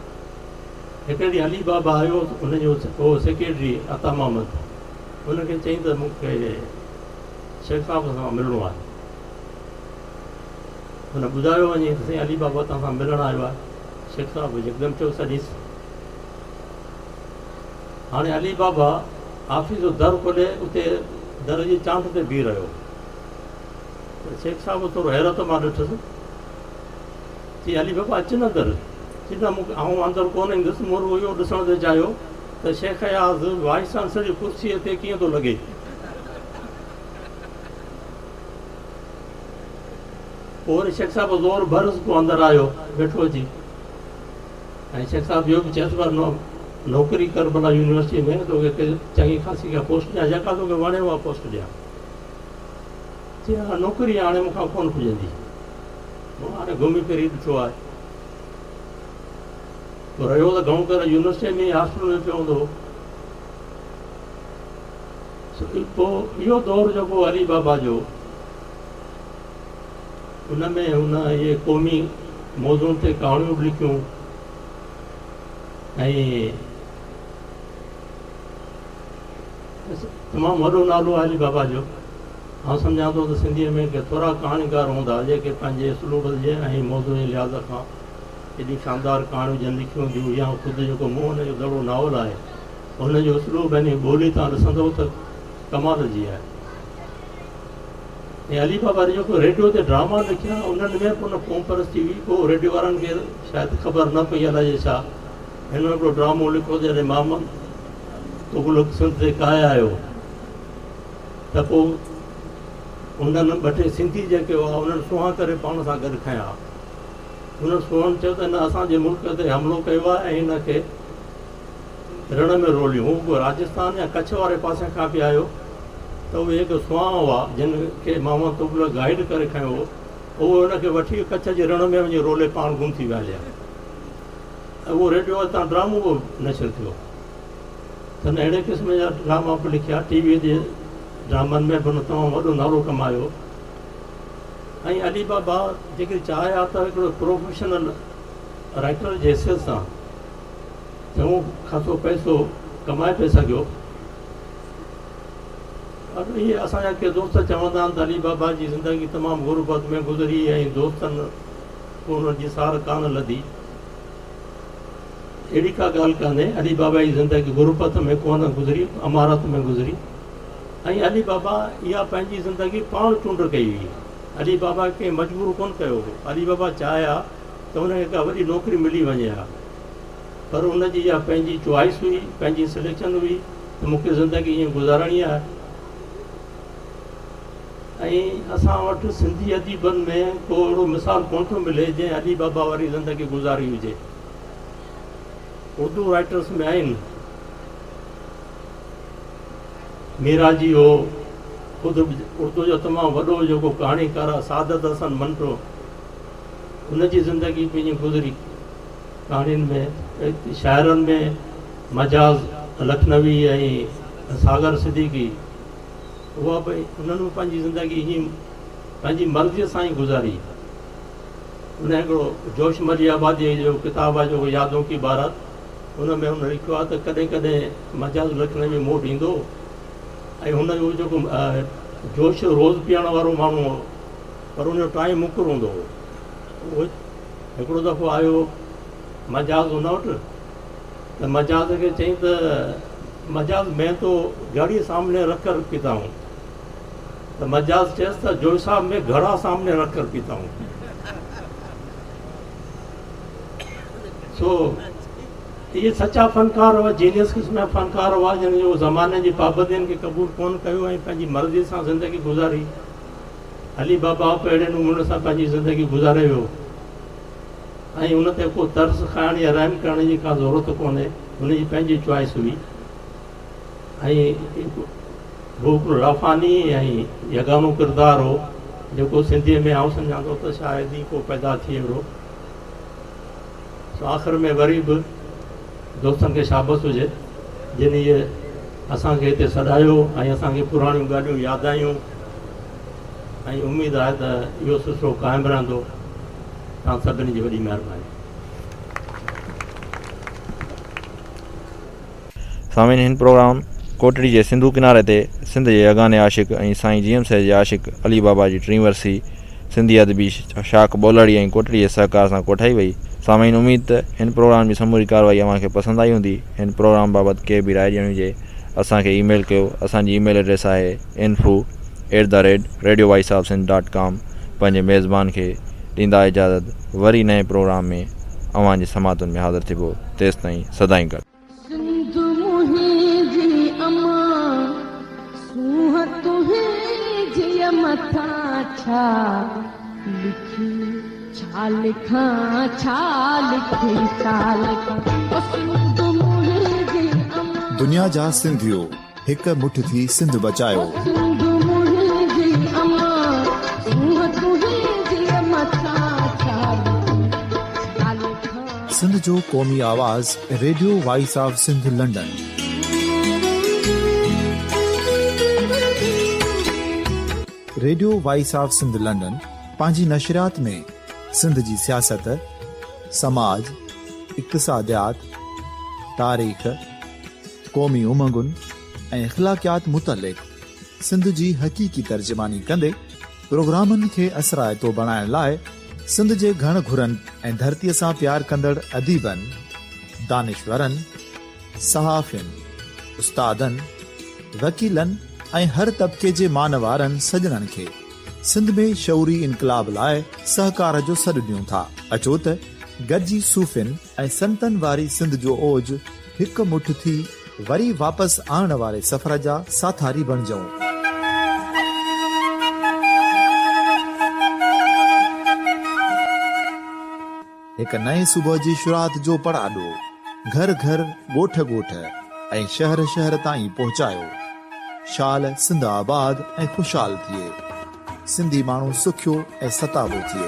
هڪڙي ڏينهن علي بابا آيو ان جو هو سيڪريٽري عطا محمد ان کي چيائين ته مون کي شيخ صاحب سان ملڻو آهي. هن ٻڌايو وڃي ته سائين علي بابا توهان سان ملڻ آيو آهي. شيخ صاحب يڪدم چيو سڏيس. هاڻي علي بابا آفيس جو در کولي اتي در جي چانٺ تي بيهي رهيو ته شيخ صاحب ٿورو حيرت مان ڏٺس. چي علي بابا اچ نه اندر. چي نه مون آئون اندر ڪونه ايندس مون رڳو اهو ڏسڻ ٿي چاهيو ته شيخ اياز وائيس چانسلر جي ڪرسيء تي ڪيئن ٿو لڳي. پوء وري شيخ صاحب زور ڀرس پوء اندر آيو ويٺو اچي ۽ شيخ صاحب اهو به چيس پر نوڪري ڪر ڀلا يونيورسٽيء ۾ توکي چڱي خاصي ڪا پوسٽ ڏيان جيڪا توکي وڻي اها پوسٽ ڏيان. چي ها نوڪري هاڻي مون کان ڪونه پڄندي. مون هاڻي گهمي ڦري ڏٺو آهي. پوء رهيو ته گهڻو ڪري يونيورسٽيء ۾ ئي هاسٽل ۾ پيو هوندو هو. سو پوء اهو دور جيڪو علي بابا جو ان ۾ هن اهي قومي موضوعن تي ڪهاڻيون به لکيون ۽ تمام وڏو نالو آهي علي بابا جو. آئون سمجهان ٿو ته سنڌيء ۾ ڪي ٿورا ڪهاڻيڪار هوندا جيڪي پنهنجي اسلوب جي ۽ موضوع جي لحاظ کان ايڏيون شاندار ڪهاڻيون جن لکيون هونديون يا خود جيڪو موهن جو دڙو ناول آهي ان جو اسلوب ۽ ٻولي تان ڏسندؤ ته ڪمال جي آهي. ۽ علي بابا جيڪو ريڊيو تي ڊراما لکيا انهن ۾ به ان قومپرستي هئي پوء ريڊيو وارن کي شايد خبر نه پئي الائجي ڇا هنن هڪڙو ڊرامو لکيو ته جڏهن محمد تغلق سنڌ تي ڪاهي آيو ته پوء انهن ٻه ٽي سنڌي جيڪي هئا انهن سونهان ڪري پاڻ سان گڏ کنيا. انهن سونهن چيو ته هن اسان جي ملڪ تي حملو ڪيو آهي ۽ هن کي رڻ ۾ روليون. هو ڪو راجستان يا ڪڇ واري پاسي کان پئي آيو ته اهي هڪ سونهان هئا جن کي محمد تغلق گائيڊ ڪري کنيو هو. اهي هن کي وٺي ڪڇ جي رڻ ۾ وڃي رولي پاڻ گم ٿي ويا هليا. ۽ اهو ريڊيو تان ڊرامو به نشر ٿيو. هن اهڙي قسم جا ڊراما به لکيا. ٽي ويء جي ڊرامن ۾ به هن تمام وڏو نالو ڪمايو ۽ علي بابا جيڪڏهن چاهي ها ته هڪڙو پروفيشنل رائيٽر جي حيثيت سان چڱو خاصو پئسو ڪمائي پئي سگهيو. پر اهي اسان جا ڪي دوست چوندا آهن ته علي بابا جي زندگي تمام غربت ۾ گذري ۽ دوستن ان جي سار ڪانه لڌي. اهڙي ڪا ڳالهه ڪانهي، علي بابا جي زندگي غربت ۾ ڪونه گذري، امارت ۾ گذري ۽ علي بابا اها پنهنجي زندگي پاڻ چونڊ ڪئي هئي. علي بابا کي ڪنهن مجبور ڪونه ڪيو هو. علي بابا چاهي ها ته هن کي ڪا وڏي نوڪري ملي وڃي ها پر هن جي اها پنهنجي چوائس هئي، پنهنجي سليڪشن هئي ته مون کي زندگي ائين گذارڻي آهي. ۽ اسان وٽ سنڌي اديبن ۾ ڪو اهڙو مثال ڪونه ٿو ملي جنهن علي بابا واري زندگي گذاري هجي. اردو رائيٽرس ۾ آهن ميراجي هو خود اردو جو تمام وڏو جيڪو ڪهاڻيڪار آهي سعادت حسن منٽو ان جي زندگي به ائين گذري ڪهاڻين ۾ شاعرن ۾ مجاز لکنوي ۽ ساگر صديقي اها به انهن به پنهنجي زندگي ائين پنهنجي مرضيء سان ئي گذاري. ان هڪڙو جوش مليح آباديء جو ڪتاب آهي جيڪو يادون ڪي بارات ان ۾ هن لکيو آهي ته ڪڏهن ڪڏهن مجاز لکنوي مون وٽ ايندو هو ۽ هن جو جيڪو جوش روز پيئڻ وارو ماڻهو هو پر ان جو ٽائيم مقرر هوندو هو. اهو هڪڙو دفعو آيو مجاز هن وٽ ته مجاز کي چيائين ته مجاز مين تو گهڙي سامني رک ڪر پيتا هون ته مجاز چيس ته جوئي صاحب مين گهڙا سامني رک ڪر پيتا هون. سو اهي سچا فنڪار هئا، جينيس قسم جا فنڪار هئا جن جو زماني جي پابندين کي قبول ڪونه ڪيو ۽ پنهنجي مرضي سان زندگي گذاري. علي بابا به اهڙي نموني سان پنهنجي زندگي گذاري ويو. ۽ ان تي ڪو ترس کائڻ يا رحم ڪرڻ جي ڪا ضرورت ڪونهي، هن جي پنهنجي چوائس هئي ۽ هو هڪڙو لافاني ۽ يگانو ڪردار هو، جيڪو سنڌيء ۾ آئون سمجهان ٿو ته شايد ئي ڪو پيدا ٿئي اهڙو. سو آخر ۾ وري به دوستن کي شابس هجي جن هيء اسان کي هتي سڏايو ۽ اسان کي پراڻيون ڳالهيون ياد آيون ۽ اميد آهي ته اهو سلسلو قائم رهندو. توهان سڀني جي وڏي مهرباني. سامعين هن پروگرام ڪوٽڙي جي سنڌو ڪناري تي سنڌ جي يگاني عاشق ۽ سائين جي ايم سيد جي عاشق علي بابا جي ٽين ورسي سنڌي ادبي شاخ ٻولهڙي ۽ ڪوٽڙي جي سهڪار سان ڪوٺائي وئي. سامعين اميد ته هن پروگرام جي سموري ڪارروائي اوهان کي پسند آئي هوندي. هن پروگرام بابت ڪي به راء ڏيڻي هجي اسان کي اي ميل ڪيو اسان جي اي ميل ايڊريس آهي info at the rate radio voice of Sindh dot com پنهنجي ميزبان کي ڏيندا اجازت وري نئين پروگرام ۾ اوهان جي سماعتن ۾ حاضر ٿيبو تيستائين سدائين گڏ. سنڌ منهنجي امان، سونهن تنهنجيء مٿان ڇا لکي، ڇا لکان، ڇا لکي، ڇا لکان، او سنڌ منهنجي امان. دنيا جا سنڌيو هڪ مٺ ٿي سنڌ بچايو. او سنڌ منهنجي امان، سونهن تنهنجيء مٿان ڇا لکي، ڇا لکان. سنڌ جو قومي آواز radio voice of Sindh London. Radio voice of Sindh London پنهنجي نشريات ۾ سنڌ جي سياست، سماج، اقتصاديات، تاريخ، قومي امنگن ۽ اخلاقيات متعلق سنڌ جي حقيقي ترجماني ڪندي پروگرامن کي اثرائتو بڻائڻ لاء سنڌ جي گهڻ گهرن ۽ ڌرتيء سان پيار ڪندڙ اديبن، دانشورن، صحافين، استادن، وڪيلن ۽ هر طبقي جي مان وارن سڄڻن کي سنڌ ۾ شعوري انقلاب لاء سهڪار جو سڏ ڏيون ٿا. اچو ته گڏجي صوفين ۽ سنتن واري سنڌ جو اوج هڪ مٺ ٿي وري واپس آڻڻ واري سفر جا ساٿاري بڻجون. هڪ نئين صبح جي شروعات جو پڙاڏو گهر گهر، ڳوٺ ڳوٺ ۽ شهر شهر تائين پهچايو. شال سنڌ آباد ۽ خوشحال ٿئي. سنڌي ماڻهو سکيو ۽ ستابو ٿئي.